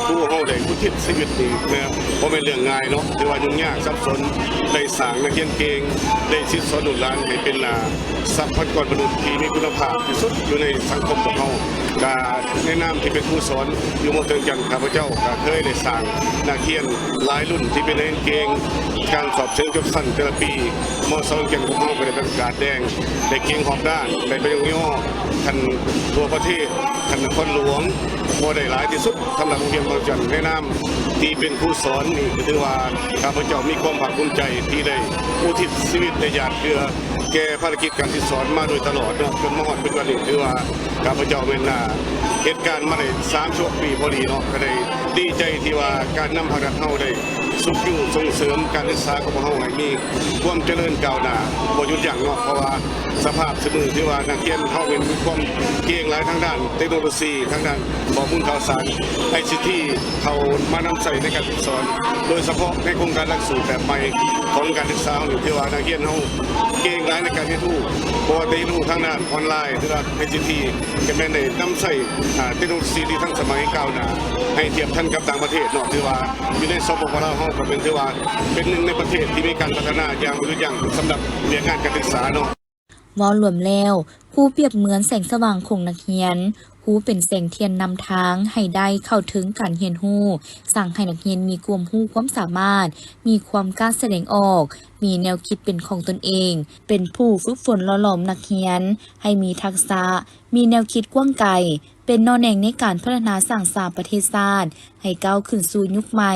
ຄູເຮົາໄດ້ອຸທິດຊີວິດນີ້ແມ່ນບໍ່ແມ່ນເລື່ອງງ່າຍເນາະ, ຖືວ່າຫຍຸ້ງຍາກສັບສົນ, ໄດ້ສ້າງນັກຮຽນເກັ່ງ, ໄດ້ສິດສອນລູກຫຼານໃຫ້ເປັນ ອາ ຊັບພະຍາກອນມະນຸດທີ່ມີຄຸນນະພາບທີ່ສຸດຢູ່ໃນສັງຄົມຂອງເຮົາ. ກະໃນນາມທີ່ເປັນຄູສອນຢູ່ ມ.ເຖິງຈັນ ຂ້າພະເຈົ້າກະເຄີຍໄດ້ສ້າງນັກຮຽນຫຼາຍລຸ້ນທີ່ເປັນນັກຮຽນເກັ່ງ, ການສອບເຊີງຈົບຊັ້ນແຕ່ລະປີ ມ.ສ ຂອນແກ່ນຂອງເຮົາກໍໄດ້ໄປປະກາດແດງ, ໄດ້ເກັ່ງຮອບດ້ານ, ໄດ້ໄປຍົກຍໍຂັ້ນທົ່ວປະເທດ, ຂັ້ນນະຄອນຫຼວງ ບໍ່ໄດ້ຫຼາຍທີ່ສຸດສຳລັບໂຮງຮຽນ ມ.ເຖິງຈັນ. ໃນນາມທີ່ເປັນຄູສອນນີ້ ກໍຖືວ່າຂ້າພະເຈົ້າມີຄວາມພາກພູມໃຈທີ່ໄດ້ອຸທິດຊີວິດ ແລະ ຫຍາດເຫື່ອ ແກ່ພາລະກິດການສິດສອນມາໂດຍຕະຫຼອດເນາະ, ຈົນມາຮອດປັດຈຸບັນນີ້ ຖືວ່າຂ້າພະເຈົ້າແມ່ນ ອາ ເຮັດການມາໄດ້ສາມສິບຫົກປີພໍດີເນາະ, ກໍໄດ້ດີໃຈທີ່ວ່າການນຳພາກລັດເຮົາໄດ້ຊຸກຍູ້ສົ່ງເສີມການສຶກສາຂອງພວກເຮົາໃຫ້ມີຄວາມຈະເລີນກ້າວໜ້າບໍ່ຢຸດຢັ້ງເນາະ, ເພາະວ່າສະພາບຊຸມື້ຖືວ່ານັກຮຽນເຮົາແມ່ນມີຄວາມເກັ່ງຫຼາຍທາງດ້ານເຕັກໂນໂລຊີ, ທາງດ້ານຂໍ້ມູນຂ່າວສານ ໄອຊີທີ ເຂົ້າມານຳໃຊ້ໃນການສອນ, ໂດຍສະເພາະໃນໂຄງການຫຼັກສູດແບບໃໝ່ຂອງການສຶກສາເຮົານີ້ ຖືວ່ານັກຮຽນເຮົາເກັ່ງຫຼາຍໃນການຮຽນຮູ້, ບໍ່ວ່າຈະຮຽນຮູ້ທາງດ້ານອອນລາຍ ຫຼືວ່າ ໄອຊີທີ ກໍແມ່ນໄດ້ນຳໃຊ້ ອາ ເຕັກໂນໂລຊີທີ່ທັນສະໄໝກ້າວໜ້າ ໃຫ້ທຽບທັນກັບຕ່າງປະເທດເນາະ. ຖືວ່າຢູ່ໃນ ສປປ ລາວ ເຮົາກໍເປັນ ຖືວ່າເປັນໜຶ່ງໃນປະເທດທີ່ມີການພັດທະນາຢ່າງບໍ່ຢຸດຢັ້ງສຳລັບວຽກງານການສຶກສາເນາະ. ເວົ້າລວມແລ້ວ, ຄູປຽບເໝືອນແສງສະຫວ່າງຂອງນັກຮຽນ, ຄູເປັນແສງທຽນນຳທາງໃຫ້ໄດ້ເຂົ້າເຖິງການຮຽນຮູ້, ສ້າງໃຫ້ນັກຮຽນມີຄວາມຮູ້ຄວາມສາມາດ, ມີຄວາມກ້າສະແດງອອກ, ມີແນວຄິດເປັນຂອງຕົນເອງ, ເປັນຜູ້ຝຶກຝົນຫຼໍ່ຫຼອມນັກຮຽນໃຫ້ມີທັກສະ, ມີແນວຄິດກວ້າງໄກ, ເປັນໜໍ່ແໜງໃນການພັດທະນາສ້າງສາປະເທດຊາດໃຫ້ກ້າວຂຶ້ນສູ່ຍຸກໃໝ່.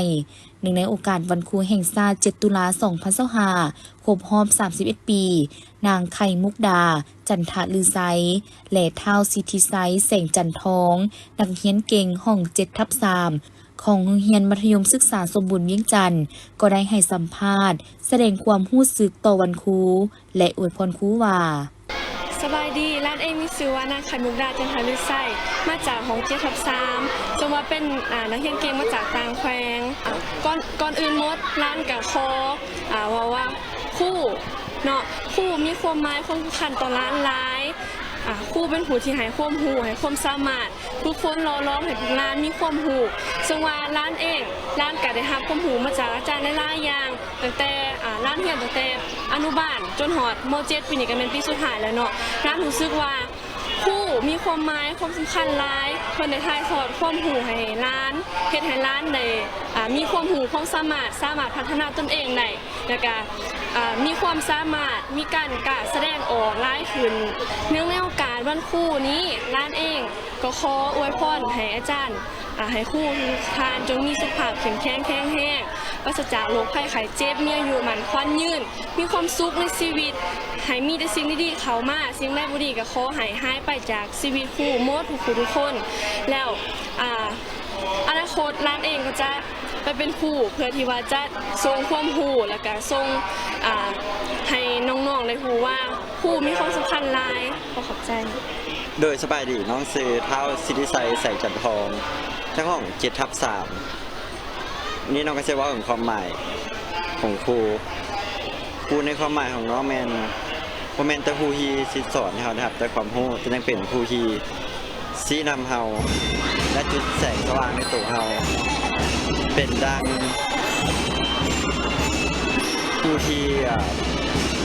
ເນື່ອງໃນໂອກາດວັນຄູແຫ່ງຊາດ ເຈັດ ຕຸລາ ສອງພັນຊາວຫ້າ ຄົບຮອບ ສາມສິບເອັດ ປີ, ນາງ ໄຂ່ມຸກດາ ຈັນທະລືໄຊ ແລະ ທ້າວ ສິດທິໄຊ ແສງຈັນທອງ, ນັກຮຽນເກັ່ງຫ້ອງ ເຈັດ ທັບ ສາມ ຂອງໂຮງຮຽນມັດທະຍົມສຶກສາສົມບູນວຽງຈັນ ກໍໄດ້ໃຫ້ສຳພາດ ສະແດງຄວາມຮູ້ສຶກຕໍ່ວັນຄູ ແລະ ອວຍພອນຄູວ່າ: ສະບາຍດີ, ຫຼານເອງມີຊື່ວ່ານາງ ໄຂ່ມຸກດາ ຈັນທະລືໄຊ, ມາຈາກຫ້ອງ ເຈັດ ທັບ ສາມ, ເຊິ່ງວ່າເປັນ ອາ ນັກຮຽນເກັ່ງມາຈາກຕ່າງແຂວງ. ອາ ກ່ອນ ກ່ອນອື່ນໝົດ, ຫຼານກະຂໍ ອາ ເວົ້າວ່າ ຄູເນາະ, ຄູມີຄວາມໝາຍຄວາມສຳຄັນຕໍ່ຫຼານຫຼາຍ. ອາ ຄູເປັນຜູ້ທີ່ໃຫ້ຄວາມຮູ້, ໃຫ້ຄວາມສາມາດ, ຝຶກຝົນຫຼໍ່ຫຼອມໃຫ້ພວກຫຼານມີຄວາມຮູ້. ເຊິ່ງວ່າຫຼານເອງ, ຫຼານກະໄດ້ຮັບຄວາມຮູ້ມາຈາກອາຈານຫຼາຍໆຢ່າງ. ຕັ້ງແຕ່ ອາ ຫຼານຮຽນຕັ້ງແຕ່ອະນຸບານຈົນຮອດ ມ.ເຈັດ ປີນີ້ກໍແມ່ນປີສຸດທ້າຍແລ້ວເນາະ, ຫຼານຮູ້ສຶກວ່າຄູມີຄວາມໝາຍຄວາມສຳຄັນຫຼາຍ. ເພິ່ນໄດ້ຖ່າຍທອດຄວາມຮູ້ໃຫ້ຫຼານ, ເຮັດໃຫ້ຫຼານໄດ້ ອາ ມີຄວາມຮູ້ຄວາມສາມາດ, ສາມາດພັດທະນາຕົນເອງໄດ້, ແລ້ວກະ ອາ ມີຄວາມສາມາດ, ມີການກ້າສະແດງອອກຫຼາຍຂຶ້ນ. ເນື່ອງໃນໂອກາດວັນຄູນີ້, ຫຼານເອງກໍຂໍອວຍພອນໃຫ້ອາຈານ ອາ ໃຫ້ຄູທຸກທ່ານຈົ່ງມີສຸຂະພາບເຂັ້ມແຂງແຂງແຮງ, ປາສະຈາກໂລກໄພໄຂ້ເຈັບ, ມີອາຍຸໝັ້ນຂວັນຍືນ, ມີຄວາມສຸກໃນຊີວິດ, ໃຫ້ມີແຕ່ສິ່ງດີໆເຂົ້າມາ, ສິ່ງໃດບໍ່ດີກໍຂໍໃຫ້ຫາຍໄປຈາກຊີວິດຄູໝົດທຸກຜູ້ທຸກຄົນ. ແລ້ວ ອາ ອະນາຄົດຫຼານເອງກໍຈະໄປເປັນຄູ ເພື່ອທີ່ວ່າຈະສົ່ງຄວາມຮູ້ ແລ້ວກະສົ່ງ ອາ ໃຫ້ນ້ອງໆໄດ້ຮູ້ວ່າຄູມີຄວາມສຳຄັນຫຼາຍ. ຂໍຂອບໃຈ. ໂດຍ ສະບາຍດີ, ນ້ອງຊື່ ທ້າວ ສິດທິໄຊ ແສງຈັນທອງ, ຈາກຫ້ອງ ເຈັດ ທັບ ສາມ. ນີ້ນ້ອງກໍຊິເວົ້າເຖິງຄວາມໝາຍຂອງຄູ. ຄູໃນຄວາມໝາຍຂອງນ້ອງແມ່ນ ບໍ່ແມ່ນແຕ່ຜູ້ທີ່ສິດສອນໃຫ້ເຮົາໄດ້ຮັບແຕ່ຄວາມຮູ້, ແຕ່ຍັງເປັນຜູ້ທີ່ ຊີ້ນຳເຮົາ ແລະ ຈຸດແສງສະຫວ່າງໃນໂຕເຮົາ, ເປັນດັ່ງຜູ້ທີ່ ເອີ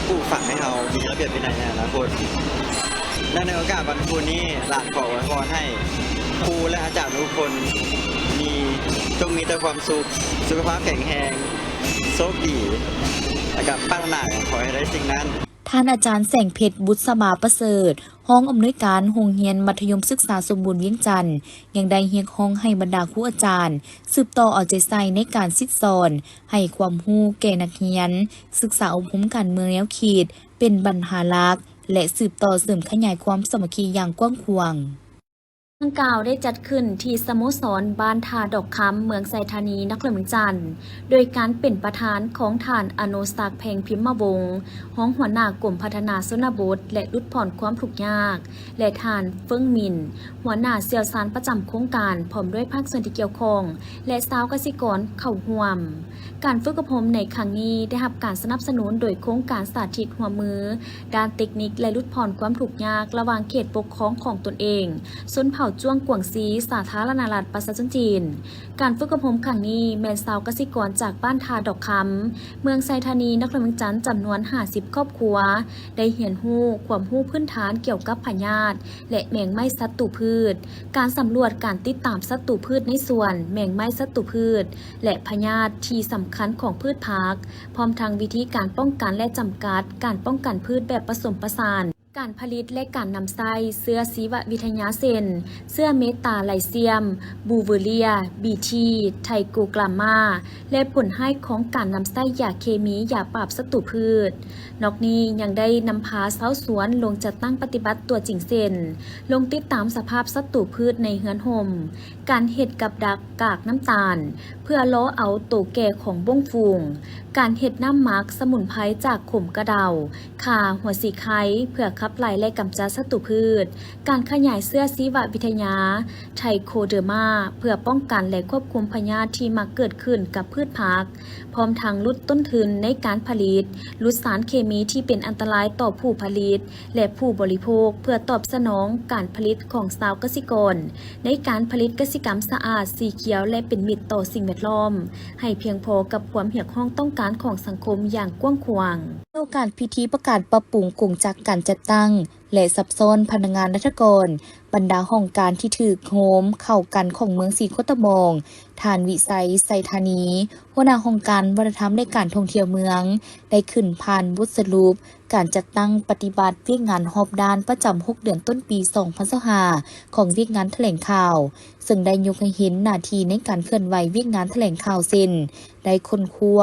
ປູກຝັງໃຫ້ເຮົາມີລະບຽບວິໄນໃນອະນາຄົດ. ເນື່ອງໃນໂອກາດວັນຄູນີ້, ຫຼານຂໍອວຍພອນໃຫ້ຄູ ແລະ ອາຈານທຸກຄົນມີ, ຈົ່ງມີແຕ່ຄວາມສຸກ, ສຸຂະພາບແຂງແຮງ, ໂຊກດີ, ແລະ ກໍປາດຖະໜາຂໍໃຫ້ໄດ້ສິ່ງນັ້ນ. ທ່ານອາຈານ ແສງເພັດ ບຸດສະບາປະເສີດ, ຮອງອຳນວຍການໂຮງຮຽນມັດທະຍົມສຶກສາສົມບູນວຽງຈັນ ຍັງໄດ້ຮຽກຮ້ອງໃຫ້ບັນດາຄູອາຈານ ສືບຕໍ່ເອົາໃຈໃສ່ໃນການສິດສອນ, ໃຫ້ຄວາມຮູ້ແກ່ນັກຮຽນ, ສຶກສາອົບຮົມການເມືອງແນວຄິດເປັນບັນຫາຫຼັກ ແລະ ສືບຕໍ່ເສີມຂະຫຍາຍຄວາມສາມັກຄີຢ່າງກວ້າງຂວາງ. ດັ່ງກ່າວໄດ້ຈັດຂຶ້ນທີ່ສະໂມສອນບ້ານທ່າດອກຄຳ ເມືອງໄຊທານີ ນະຄອນຫຼວງວຽງຈັນ ໂດຍການເປັນປະທານຂອງທ່ານ ອະນຸສັກ ແພງພິມມະວົງ ຮອງຫົວໜ້າກົມພັດທະນາຊົນນະບົດ ແລະ ຫຼຸດຜ່ອນຄວາມທຸກຍາກ ແລະ ທ່ານ ເຟິງມິນ ຫົວໜ້າຊ່ຽວຊານປະຈຳໂຄງການ ພ້ອມດ້ວຍພາກສ່ວນທີ່ກ່ຽວຂ້ອງ ແລະ ຊາວກະສິກອນເຂົ້າຮ່ວມ. ການຝຶກອົບຮົມໃນຄັ້ງນີ້ໄດ້ຮັບການສະໜັບສະໜູນໂດຍໂຄງການສາທິດຮ່ວມມືດ້ານເຕັກນິກ ແລະ ຫຼຸດຜ່ອນຄວາມທຸກຍາກລະຫວ່າງເຂດປົກຄອງຂອງຕົນເອງ ຊົນເຜົ່າຈວງກວາງຊີ ສາທາລະນະລັດປະຊາຊົນຈີນ. ການຝຶກອົບຮົມຄັ້ງນີ້ແມ່ນຊາວກະສິກອນຈາກບ້ານທ່າດອກຄຳ ເມືອງໄຊທານີ ນະຄອນຫຼວງວຽງຈັນ ຈຳນວນຫ້າສິບຄອບຄົວ ໄດ້ຮຽນຮູ້ຄວາມຮູ້ພື້ນຖານກ່ຽວກັບພະຍາດ ແລະ ແມງໄມ້ສັດຕູພືດ, ການສຳຫຼວດການຕິດຕາມສັດຕູພືດໃນສວນ, ແມງໄມ້ສັດຕູພືດ ແລະ ພະຍາດທີ່ສຳຄັນຂອງພືດຜັກ, ພ້ອມທັງວິທີການປ້ອງກັນ ແລະ ຈຳກັດການປ້ອງກັນພືດແບບປະສົມປະສານ, ການຜະລິດ ແລະ ການນຳໃຊ້ເຊື້ອຊີວະວິທະຍາ ເຊັ່ນ ເຊື້ອເມຕາໄລຊຽມ, ບູເວີເລຍ, ບີທີ, ໄທໂກກຣາມມາ ແລະ ຜົນຮ້າຍຂອງການນຳໃຊ້ຢາເຄມີ, ຢາປາບສັດຕູພືດ. ນອກນີ້ຍັງໄດ້ນຳພາຊາວສວນລົງຈັດຕັ້ງປະຕິບັດຕົວຈິງ ເຊັ່ນ ລົງຕິດຕາມສະພາບສັດຕູພືດໃນເຮືອນຮົ່ມ, ການເຮັດກັບດັກກາກນ້ຳຕານ ເພື່ອລໍເອົາໂຕແກ່ຂອງບົ້ງຝູງ, ການເຮັດນ້ຳໝັກສະໝຸນໄພຈາກຂົມກະເດົາ, ຂ່າ, ຫົວສີໄຄ ເພື່ອຂັບໄລ່ ແລະ ກຳຈັດສັດຕູພືດ, ການຂະຫຍາຍເຊື້ອຊີວະວິທະຍາ ໄທໂຄເດີມາ ເພື່ອປ້ອງກັນ ແລະ ຄວບຄຸມພະຍາດທີ່ມັກເກີດຂຶ້ນກັບພືດຜັກ, ພ້ອມທັງຫຼຸດຕົ້ນທຶນໃນການຜະລິດ, ຫຼຸດສານເຄມີທີ່ເປັນອັນຕະລາຍຕໍ່ຜູ້ຜະລິດ ແລະ ຜູ້ບໍລິໂພກ ເພື່ອຕອບສະໜອງການຜະລິດຂອງຊາວກະສິກອນ ໃນການຜະລິດກະສິກຳສະອາດ, ສີຂຽວ ແລະ ເປັນມິດຕໍ່ສິ່ງແວດລ້ອມ ໃຫ້ພຽງພໍກັບຄວາມຮຽກຮ້ອງຕ້ອງການຂອງສັງຄົມຢ່າງກວ້າງຂວາງ. ໃນໂອກາດພິທີປະກາດປັບປຸງກົງຈັກການຈັດຕັ້ງ ແລະ ສັບຊ້ອນພະນັກງານລັດຖະກອນ, ບັນດາຫ້ອງການທີ່ຖືກໂຮມເຂົ້າກັນຂອງເມືອງສີໂຄດຕະບອງ, ທ່ານ ວິໄສ ໄຊທານີ ຫົວໜ້າຫ້ອງການວັດທະນະທຳ ແລະ ການທ່ອງທ່ຽວເມືອງ ໄດ້ຂຶ້ນຜ່ານບົດສະຫຼຸບການຈັດຕັ້ງປະຕິບັດວຽກງານຮອບດ້ານປະຈຳຫົກເດືອນຕົ້ນປີສອງພັນຊາວຫ້າ ຂອງວຽກງານຖະແຫຼງຂ່າວ, ເຊິ່ງໄດ້ຍົກໃຫ້ເຫັນໜ້າທີ່ໃນການເຄື່ອນໄຫວວຽກງານຖະແຫຼງຂ່າວ ເຊັ່ນ ໄດ້ຄົ້ນຄວ້າ,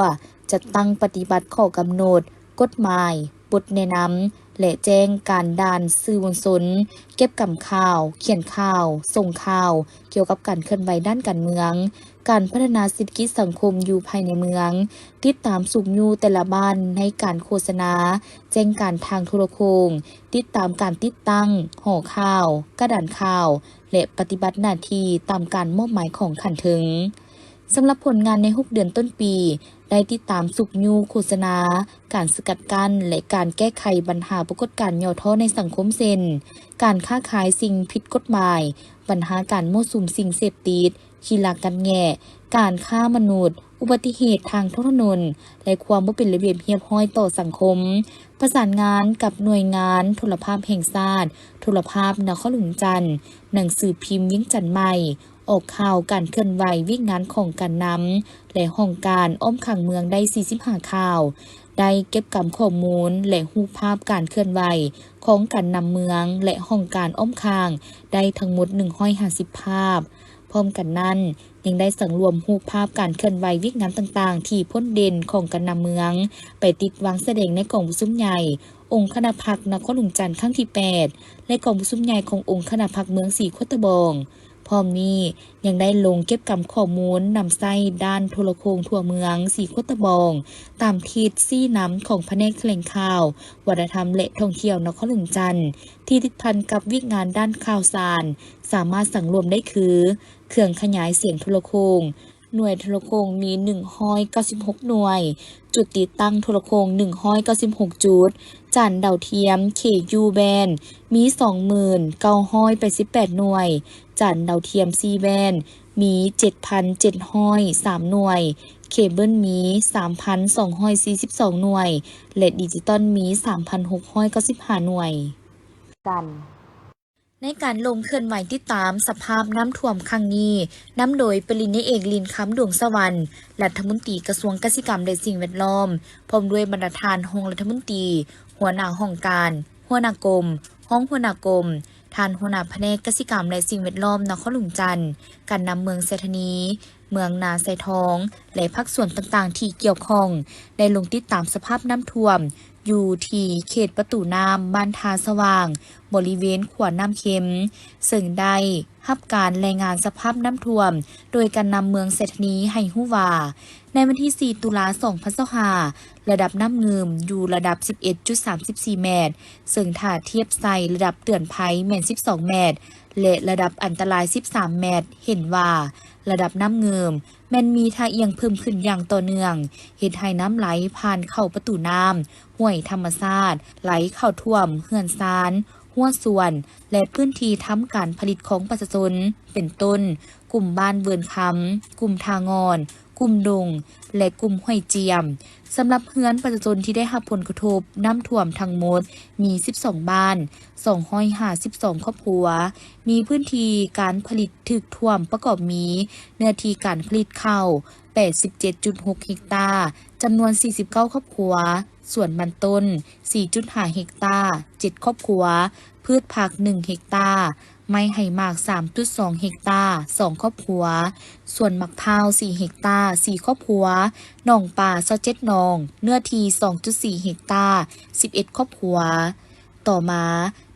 ຈັດຕັ້ງປະຕິບັດຂໍ້ກຳນົດ, ກົດໝາຍ, ບົດແນະນຳ ແລະ ແຈ້ງການດ້ານສື່ມວນຊົນ, ເກັບກຳຂ່າວ, ຂຽນຂ່າວ, ສົ່ງຂ່າວ ກ່ຽວກັບການເຄື່ອນໄຫວດ້ານການເມືອງ, ການພັດທະນາເສດຖະກິດສັງຄົມຢູ່ພາຍໃນເມືອງ, ຕິດຕາມຊຸກຍູ້ແຕ່ລະບ້ານໃນການໂຄສະນາ, ແຈ້ງການທາງໂທລະໂຄ່ງ, ຕິດຕາມການຕິດຕັ້ງຫໍຂ່າວ, ກະດານຂ່າວ ແລະ ປະຕິບັດໜ້າທີ່ຕາມການມອບໝາຍຂອງຂັ້ນເທິງ. ສຳລັບຜົນງານໃນຫົກເດືອນຕົ້ນປີ, ໄດ້ຕິດຕາມຊຸກຍູ້ໂຄສະນາ, ການສະກັດກັ້ນ ແລະ ການແກ້ໄຂບັນຫາປາກົດການຫຍໍ້ທໍ້ໃນສັງຄົມ ເຊັ່ນ ການຄ້າຂາຍສິ່ງຜິດກົດໝາຍ, ບັນຫາການມົ້ວສຸມສິ່ງເສບຕິດ, ຂີ້ລັກກັດແງະ, ການຄ້າມະນຸດ, ອຸບັດຕິເຫດທາງທ້ອງຖະໜົນ ແລະ ຄວາມບໍ່ເປັນລະບຽບຮຽບຮ້ອຍຕໍ່ສັງຄົມ, ປະສານງານກັບໜ່ວຍງານໂທລະພາບແຫ່ງຊາດ, ໂທລະພາບນະຄອນຫຼວງວຽງຈັນ, ໜັງສືພິມວຽງຈັນໃໝ່, ອອກຂ່າວການເຄື່ອນໄຫວວຽກງານຂອງການນຳ ແລະ ຫ້ອງການອ້ອມຂ້າງເມືອງໄດ້ສີ່ສິບຫ້າຂ່າວ, ໄດ້ເກັບກຳຂໍ້ມູນ ແລະ ຮູບພາບການເຄື່ອນໄຫວຂອງການນຳເມືອງ ແລະ ຫ້ອງການອ້ອມຂ້າງໄດ້ທັງໝົດໜຶ່ງຮ້ອຍຫ້າສິບພາບ. ພ້ອມກັນນັ້ນ, ຍັງໄດ້ສັງລວມຮູບພາບການເຄື່ອນໄຫວວຽກງານຕ່າງໆ ທີ່ພົ້ນເດັ່ນຂອງການນຳເມືອງ ໄປຕິດວາງສະແດງໃນກອງປະຊຸມໃຫຍ່ອົງຄະນະພັກນະຄອນຫຼວງຈັນຄັ້ງທີແປດ ແລະ ກອງປະຊຸມໃຫຍ່ຂອງອົງຄະນະພັກເມືອງສີໂຄດຕະບອງ. ພ້ອມນີ້ຍັງໄດ້ລົງເກັບກຳຂໍ້ມູນນຳໃຊ້ດ້ານໂທລະໂຄ່ງທົ່ວເມືອງສີໂຄດຕະບອງ ຕາມທິດຊີ້ນຳຂອງພະແນກຖະແຫຼງຂ່າວ, ວັດທະນະທຳ ແລະ ທ່ອງທ່ຽວນະຄອນຫຼວງຈັນ ທີ່ຕິດພັນກັບວຽກງານດ້ານຂ່າວສານ ສາມາດສັງລວມໄດ້ຄື ເຄື່ອງຂະຫຍາຍສຽງໂທລະໂຄ່ງ, ໜ່ວຍໂທລະໂຄ່ງມີໜຶ່ງຮ້ອຍເກົ້າສິບຫົກໜ່ວຍ, ຈຸດຕິດຕັ້ງໂທລະໂຄ່ງໜຶ່ງຮ້ອຍເກົ້າສິບຫົກຈຸດ, ຈານດາວທຽມເຄຢູແບນມີສອງໝື່ນເກົ້າຮ້ອຍແປດສິບແປດໜ່ວຍ, ຈານດາວທຽມຊີແບນມີເຈັດພັນເຈັດຮ້ອຍສາມໜ່ວຍ, ເຄເບິນມີສາມພັນສອງຮ້ອຍສີ່ສິບສອງໜ່ວຍ ແລະ ດິຈິຕອນມີສາມພັນຫົກຮ້ອຍເກົ້າສິບຫ້າໜ່ວຍ. ກັນ ໃນການລົງເຄື່ອນໄຫວຕິດຕາມສະພາບນ້ຳຖ້ວມຄັ້ງນີ້, ນຳໂດຍປະລິນຍາເອກ ລິນຄຳ ດວງສະຫວັນ ລັດຖະມົນຕີກະຊວງກະສິກຳ ແລະ ສິ່ງແວດລ້ອມ, ພ້ອມດ້ວຍບັນດາທ່ານຮອງລັດຖະມົນຕີ, ຫົວໜ້າຫ້ອງການ, ຫົວໜ້າກົມ, ຮອງຫົວໜ້າກົມ, ທ່ານຫົວໜ້າພະແນກກະສິກຳ ແລະ ສິ່ງແວດລ້ອມນະຄອນຫຼວງຈັນ, ການນຳເມືອງໄຊທານີ, ເມືອງນາໄຊທອງ ແລະ ພາກສ່ວນຕ່າງໆທີ່ກ່ຽວຂ້ອງ ໄດ້ລົງຕິດຕາມສະພາບນ້ຳຖ້ວມ ຢູ່ທີ່ເຂດປະຕູນ້ຳບ້ານທ່າສະຫວ່າງ ບໍລິເວນຂົວນ້ຳເຄັມ, ເຊິ່ງໄດ້ ຮັບການລາຍງານສະພາບນ້ຳຖ້ວມ ໂດຍການນຳເມືອງໄຊທານີໃຫ້ຮູ້ວ່າ ໃນວັນທີສີ່ ຕຸລາ ສອງພັນຊາວຫ້າ ລະດັບນ້ຳງື່ມຢູ່ລະດັບສິບເອັດຈຸດສາມສິບສີ່ແມັດ, ເຊິ່ງຖ້າທຽບໃສ່ລະດັບເຕືອນໄພແມ່ນສິບສອງແມັດ ແລະ ລະດັບອັນຕະລາຍສິບສາມແມັດ, ເຫັນວ່າລະດັບນ້ຳງື່ມແມ່ນມີທ່າອ່ຽງເພີ່ມຂຶ້ນຢ່າງຕໍ່ເນື່ອງ, ເຮັດໃຫ້ນ້ຳໄຫຼຜ່ານເຂົ້າປະຕູນ້ຳ ຫ້ວຍທຳມະຊາດ ໄຫຼເຂົ້າຖ້ວມເຮືອນຊານ, ຮົ້ວສວນ ແລະ ພື້ນທີ່ທຳການຜະລິດຂອງປະຊາຊົນ ເປັນຕົ້ນ ກຸ່ມບ້ານເວີນຄຳ, ກຸ່ມທ່າງ່ອນ, ກຸ່ມດົງ ແລະ ກຸ່ມຫ້ວຍຈຽມ. ສຳລັບເຮືອນປະຊາຊົນທີ່ໄດ້ຮັບຜົນກະທົບນ້ຳຖ້ວມທັງໝົດມີສິບສອງບ້ານ, ສອງຮ້ອຍຫ້າສິບສອງຄອບຄົວ, ມີພື້ນທີ່ການຜະລິດຖືກຖ້ວມປະກອບມີ ເນື້ອທີ່ການຜະລິດເຂົ້າ ແປດສິບເຈັດຈຸດຫົກເຮັກຕາ, ຈຳນວນສີ່ສິບເກົ້າຄອບຄົວ, ສວນມັນຕົ້ນ ສີ່ຈຸດຫ້າເຮັກຕາ, ເຈັດຄອບຄົວ, ພືດຜັກ ໜຶ່ງເຮັກຕາ, ໄມ້ໄຮ່ໝາກ ສາມຈຸດສອງເຮັກຕາ, ສອງຄອບຄົວ, ສວນໝາກພ້າວ ສີ່ເຮັກຕາ, ສີ່ຄອບຄົວ, ໜອງປາ ຊາວເຈັດໜອງ, ເນື້ອທີ່ ສອງຈຸດສີ່ເຮັກຕາ, ສິບເອັດຄອບຄົວ. ຕໍ່ມາ,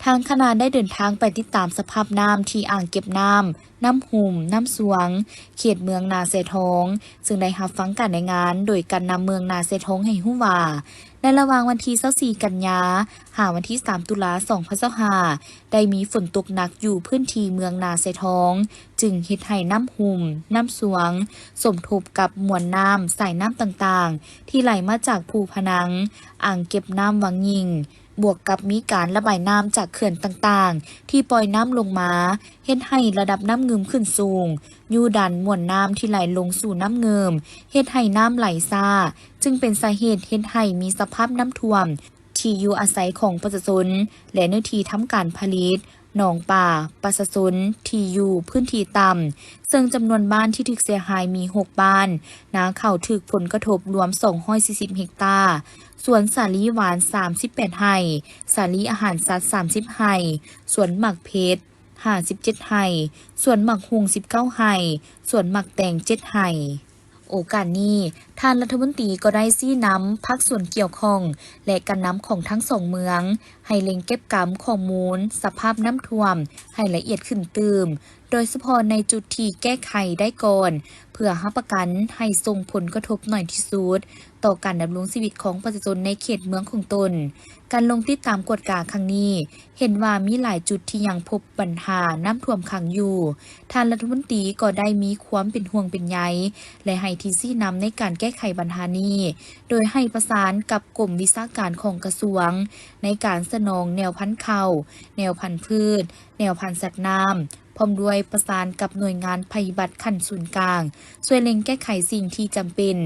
ທາງຄະນະໄດ້ເດີນທາງໄປຕິດຕາມສະພາບນ້ຳທີ່ອ່າງເກັບນ້ຳ ນ້ຳຫຸ່ມ, ນ້ຳຊວງ, ເຂດເມືອງນາແຊທອງ, ເຊິ່ງໄດ້ຮັບຟັງການລາຍງານໂດຍການນຳເມືອງນາແຊທອງໃຫ້ຮູ້ວ່າ ໃນລະຫວ່າງວັນທີຊາວສີ່ ກັນຍາ ຫາວັນທີສາມ ຕຸລາ ສອງພັນຊາວຫ້າ ໄດ້ມີຝົນຕົກໜັກຢູ່ພື້ນທີ່ເມືອງນາແຊທອງ, ຈຶ່ງເຮັດໃຫ້ນ້ຳຫຸ່ມ, ນ້ຳຊວງ ສົມທົບກັບມວນນ້ຳ, ສາຍນ້ຳຕ່າງໆ ທີ່ໄຫຼມາຈາກພູພະນັງ, ອ່າງເກັບນ້ຳວັງຍິງ, ບວກກັບມີການລະບາຍນ້ຳຈາກເຂື່ອນຕ່າງໆ ທີ່ປ່ອຍນ້ຳລົງມາ, ເຮັດໃຫ້ລະດັບນ້ຳງື່ມຂຶ້ນສູງ, ຍູ້ດັນມວນນ້ຳທີ່ໄຫຼລົງສູ່ນ້ຳງື່ມ, ເຮັດໃຫ້ນ້ຳໄຫຼຊ້າ, ຈຶ່ງເປັນສາເຫດເຮັດໃຫ້ມີສະພາບນ້ຳຖ້ວມທີ່ຢູ່ອາໄສຂອງປະຊາຊົນ ແລະ ເນື້ອທີ່ທຳການຜະລິດ, ໜອງປາ, ປະຊາຊົນທີ່ຢູ່ພື້ນທີ່ຕ່ຳ, ເຊິ່ງຈຳນວນບ້ານທີ່ຖືກເສຍຫາຍມີຫົກບ້ານ, ນາເຂົ້າຖືກຜົນກະທົບລວມສອງຮ້ອຍສີ່ສິບເຮັກຕາ, ສວນສາລີຫວານສາມສິບແປດໄຮ່, ສາລີອາຫານສັດສາມສິບໄຮ່, ສວນໝາກເພັດຫ້າສິບເຈັດໄຮ່, ສວນໝາກຫຸ່ງສິບເກົ້າໄຮ່, ສວນໝາກແຕງເຈັດໄຮ່. ໂອກາດນີ້, ທ່ານລັດຖະມົນຕີກໍໄດ້ຊີ້ນຳພາກສ່ວນກ່ຽວຂ້ອງ ແລະ ການນຳຂອງທັງສອງເມືອງ ໃຫ້ເລັ່ງເກັບກຳຂໍ້ມູນສະພາບນ້ຳຖ້ວມໃຫ້ລະອຽດຂຶ້ນຕື່ມ, ໂດຍສະເພາະໃນຈຸດທີ່ແກ້ໄຂໄດ້ກ່ອນ, ເພື່ອຮັບປະກັນໃຫ້ສົ່ງຜົນກະທົບໜ້ອຍທີ່ສຸດຕໍ່ການດຳລົງຊີວິດຂອງປະຊາຊົນໃນເຂດເມືອງຂອງຕົນ. ການລົງຕິດຕາມກວດກາຄັ້ງນີ້ ເຫັນວ່າມີຫຼາຍຈຸດທີ່ຍັງພົບບັນຫານ້ຳຖ້ວມຂັງຢູ່. ທ່ານລັດຖະມົນຕີກໍໄດ້ມີຄວາມເປັນຫ່ວງເປັນໃຍ ແລະ ໃຫ້ທີ່ຊີ້ນຳໃນການແກ້ໄຂບັນຫານີ້, ໂດຍໃຫ້ປະສານກັບກົມວິຊາການຂອງກະຊວງ ໃນການສະໜອງແນວພັນເຂົ້າ, ແນວພັນພືດ, ແນວພັນສັດນ້ຳ, ພ້ອມດ້ວຍປະສານກັບໜ່ວຍງານໄພພິບັດຂັ້ນສູນກາງ, ຊ່ວຍເລັ່ງແກ້ໄຂສິ່ງທີ່ຈຳເປັນ,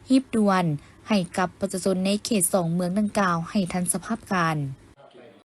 ຮີບດ່ວນ, ໃຫ້ກັບປະຊາຊົນໃນເຂດສອງເມືອງດັ່ງກ່າວໃຫ້ທັນສະພາບການ.